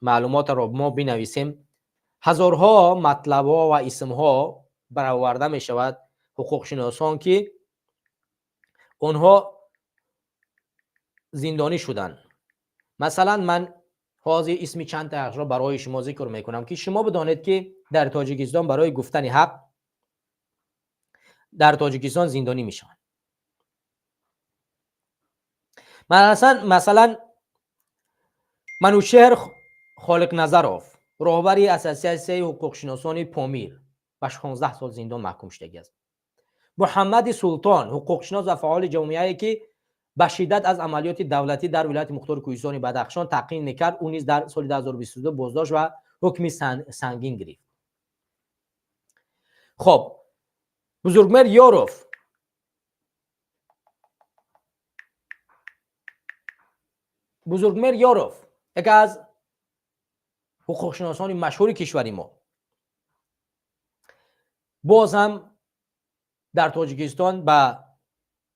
معلومات را ما بنویسیم، هزارها مطلب ها و اسم ها برآورده می شود حقوق شناسان که آنها زندانی شدند. مثلا من حاضر اسم چند تا را برای شما ذکر میکنم که شما بدانید که در تاجیکستان برای گفتن حق در تاجیکستان زندانی میشوند. مثلا منوچهر خالق نظروف، роҳбари ассотсиатсияи ҳуқуқшиносони Помир, ба 16 сол зиндон маҳкум шудагӣ аст. Муҳаммади Султон, ҳуқуқшинос ва фаъоли ҷомеае ки ба шиддат аз амалиёти давлатӣ дар вилояти мухтори кӯҳистони Бадахшон таъқин мекард, ӯ низ дар соли 2022 боздошт ва ҳукми сангин гирифт. Хоб, Бузургмер Ёров яке аз ҳуқуқшиносони машҳури кишвари мо, боз ҳам дар Тоҷикистон ба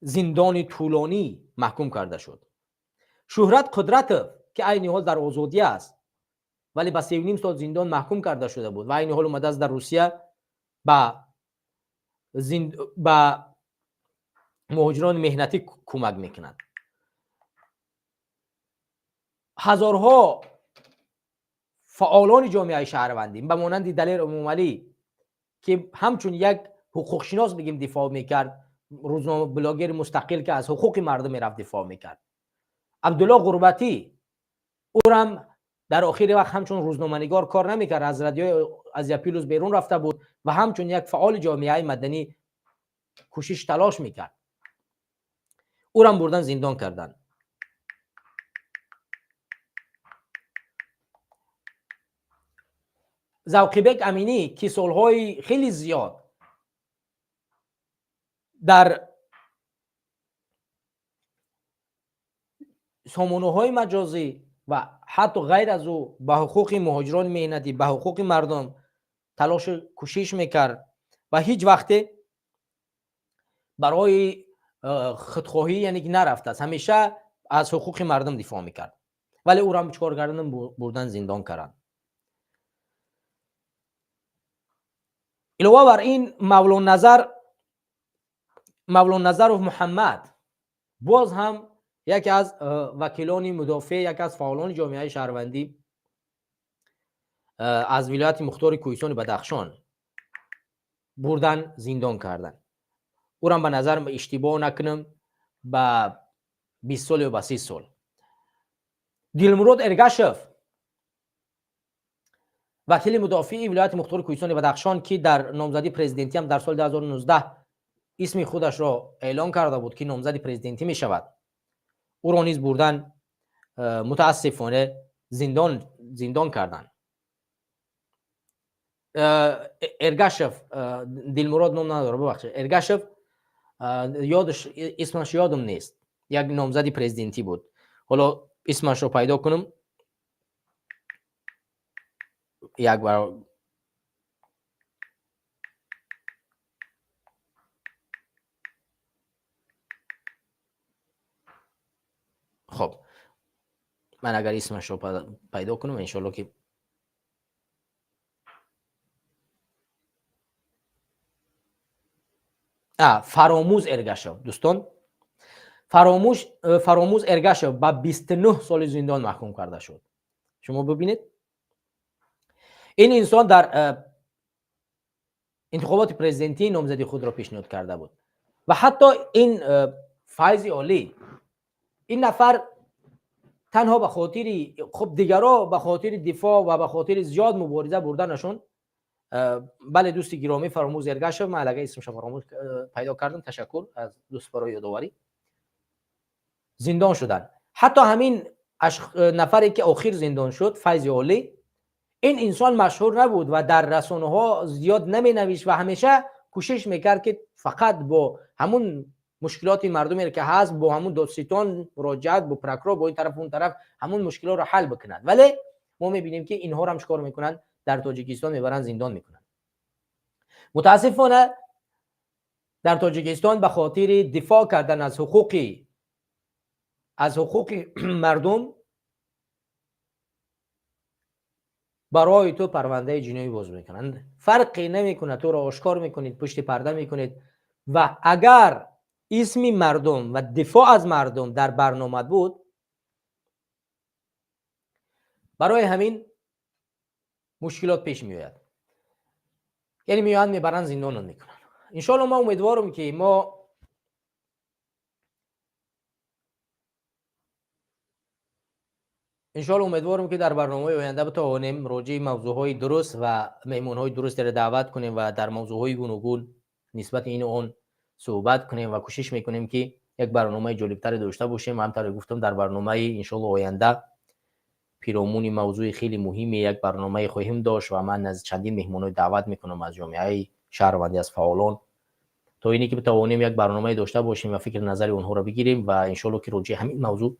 зиндони тӯлонӣ маҳкум карда шуд. Шӯҳрат Қудратов ки айни ҳол дар озодӣ аст, вале ба 3.5 сол зиндон маҳкум карда шуда буд ва айни ҳол омадааст дар Русия ба муҳоҷирони меҳнатӣ кӯмак мекунад. Ҳазорҳо фаъолони ҷомеаи шаҳрвандӣ ба монанди Далер Эмомалӣ ки ҳамчун як ҳуқуқшинос бигем дифоъ мекард, рӯзнома блогери мустақил ки аз ҳуқуқи мардум мерафт дифоъ мекард, Абдулло Ғурбатӣ, ӯрам дар охири вақт ҳамчун рӯзноманигор кор намекард, аз радиои Азия Плюс берун рафта буд ва ҳамчун як фаъоли ҷомеаи маданӣ кӯшиш талош мекард, ӯрам бурдан зиндон карданд. Завқибек Аминӣ ки солҳои хеле зиёд дар сомонаҳои маҷозӣ ва ҳатто ғайр аз ӯ ба ҳуқуқи муҳоҷирони меҳнатӣ, ба ҳуқуқи мардум талошу кӯшиш мекард ва ҳеҷ вақте барои худхоҳӣ яъне ки нарафтааст, ҳамеша аз ҳуқуқи мардум дифоъ мекард, вале ӯро чикор кардан? Бурдан зиндон карданд. Илова бар ин Мавлонназаров Муҳаммад боз ҳам яке аз вакилони мудофеъ, яке аз фаъолони ҷомеаи шаҳрвандӣ аз вилояти мухтори кӯҳистони Бадахшон бурдан зиндон карданд. Ӯрам ба назар иштибоҳ накунам ба 20 сол ё ба 30 сол. Дилмурод Эргашев, вакили мудофеи вилояти мухтори кӯҳистони Бадахшон ки дар номзадии президентӣ ҳам дар соли 2019 исми худашро эълон карда буд ки номзади президентӣ мешавад, ӯро низ бурдан мутаассифона зиндон карданд. Эргашев, Дилмурод ном надорад, бубахшед, Эргашев, ёдаш исмаш ёдам нест, Як номзади президентӣ буд. Ҳоло исмашро пайдо кунам. Як бар хоб, ман агар исмашро пайдо кунам, иншоалло ки Фаромӯз Эргашев. Дӯстон, Фаромӯз Эргашев ба 29 соли зиндон маҳкум карда шуд. Шумо бибинед, ин инсон дар интихоботи президентӣ номзади худро пешниҳод карда буд. Ва ҳатто ин Файзи Олӣ, ин нафар танҳо ба хотири, хуб, дигаро ба хотири дифоъ ва ба хотири зиёд мубориза бурданашон. Бале, дӯсти гиромӣ, Фаромӯз Эргашев. Ман аллакай исмашо фаромӯз пайдо кардам. Ташаккур аз дӯст барои ёдоварӣ. Зиндон шуданд. Ҳатто ҳамин нафаре ки охир зиндон шуд, Файзи Олӣ, ин инсон машҳур набуд ва дар расонаҳо зиёд наменавишт ва ҳамеша кӯшиш мекард, ки фақат бо ҳамун мушкилоти мардуме ки ҳаст, бо ҳамун додситон муроҷиат, бо прокурор, бо ин тараф, он тараф, ҳамун мушкилотро ҳал бикунад. Вале мо мебинем, ки инҳоро чикор мекунанд? Дар Тоҷикистон мебаранд, зиндон мекунанд. Мутаассифона, дар Тоҷикистон ба хотири дифоъ кардан аз ҳуқуқи мардум барои ту парвандаи ҷиноӣ боз мекунанд. Фарқе намекунад, туро ошкор мекунед, пушти парда мекунед. Ва агар исми мардум ва дифоъ аз мардум дар барнома буд, барои ҳамин мушкилот пеш меояд. Яъне меоянд, мебаранд, зиндонат мекунанд. Иншоалло, ма умедворам, ки мо иншоалло умедворам, ки дар барномаи оянда битавонем роҷеи мавзӯъҳои дуруст ва меҳмонҳои дурустеро даъват кунем ва дар мавзӯъҳои гуногун нисбати ину он суҳбат кунем ва кӯшиш мекунем, ки як барномаи ҷолибтаре дошта бошем. Ҳамтавре гуфтам, дар барномаи иншоалло оянда пиромуни мавзӯи хеле муҳиме як барномае хоҳем дошт ва ман аз чандин меҳмонҳои даъват мекунам, аз ҷомеаи шаҳрвандӣ, аз фаъолон, то ине ки битавонем як барномае дошта бошем ва фикри назари онҳоро бигирем. Ва иншоалло ки роҷеи ҳамин мавзӯъ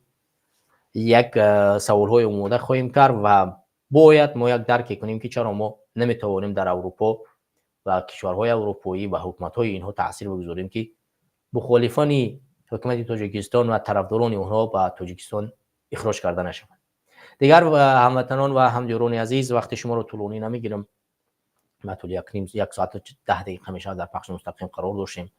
як саволҳои омода хоҳем кард ва бояд мо як дарке кунем, ки чаро мо наметавонем дар Аврупо ва кишварҳои аврупоӣ ва ҳукуматҳои инҳо таъсир бигузорем, ки мухолифони ҳукумати Тоҷикистон ва тарафдорони онҳо ба Тоҷикистон ихроҷ карда нашаванд. Дигар ҳамватанон ва ҳамдиёрони азиз, вақти шуморо тӯлонӣ намегирам. Ма тӯли як соату 10 дақиқа мешавад дар пахши мустақим қарор доштем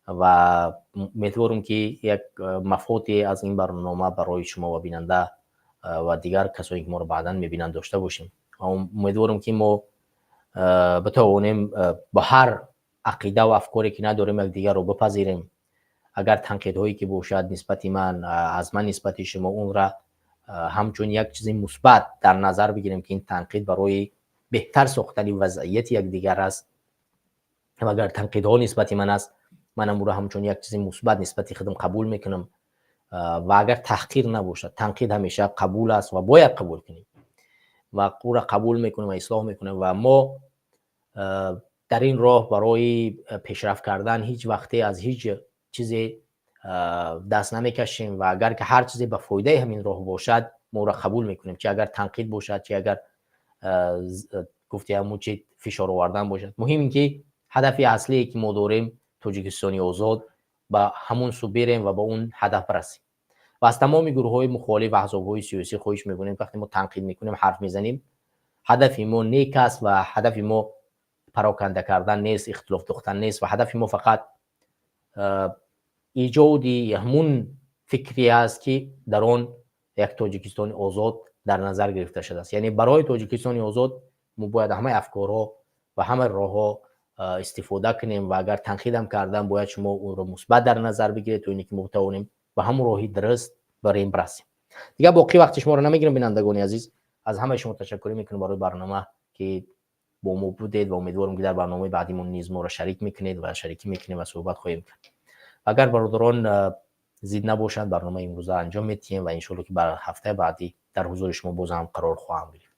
ва умедворам, ки як мафоде аз ин барнома барои шумо ва бинанда ва дигар касоне ки моро баъдан мебинанд дошта бошем. Умедворам, ки мо битавонем ба ҳар ақида ва афкоре ки надорем, якдигарро бипазирем. Агар танқидҳое ки бошад нисбати ман, аз ман нисбати шумо, онра ҳамчун як чизи мусбат дар назар бигирем, ки ин танқид барои беҳтар сохтани вазъияти якдигар аст. Ва агар танқидҳо нисбати ман аст, манам ӯро ҳамчун як чизи мусбат нисбати худам қабул мекунам. Ва агар таҳқир набошад, танқид ҳамеша қабул аст ва бояд қабул кунем ва ӯра қабул мекунем ва ислоҳ мекунем. Ва мо дар ин роҳ барои пешрафт кардан ҳеҷ вақте аз ҳеҷ чизе даст намекашем. Ва агар ки ҳар чизе ба фоидаи ҳамин роҳ бошад, мо ӯро қабул мекунем, чи агар танқид бошад, чи агар гуфти ҳамун чи фишор овардан бошад. Муҳим ин ки ҳадафи аслие ки мо дорем, Тоҷикистони озод, ба ҳамун сӯ берем ва ба он ҳадаф расем. Ва аз тамоми гурӯҳҳои мухолиф ва аҳзобҳои сиёсӣ хоҳиш мекунем, вақте мо танқид мекунем, ҳарф мезанем, ҳадафи мо нек аст ва ҳадафи мо пароканда кардан нест, ихтилоф дохтан нест ва ҳадафи мо фақат эҷоди ҳамун фикре аст, ки дар он як Тоҷикистони озод дар назар гирифта шудааст. Яъне барои Тоҷикистони озод мо бояд ҳамаи афкорҳо ва ҳамаи роҳҳо истифода кунем. Ва агар танқидам кардан, бояд шумо онро мусбат дар назар бигиред, то ине ки мо битавонем ба ҳамон роҳи дуруст бар ин расем. Дигар боқӣ вақти шуморо намегирам. Бинандагони азиз, аз ҳамаи шумо ташаккурӣ мекунам барои барнома, ки бо мо будед, ва умедворам, ки дар барномаи баъдимон низ моро шарик мекунед ва шарикӣ мекунем ва суҳбат хоҳем кард. Агар бародарон зид набошанд, барномаи имрӯза анҷом медиҳем ва иншоалло, ки бар ҳафтаи баъдӣ дар ҳузури шумо боз ҳам қарор хоҳам гирифт.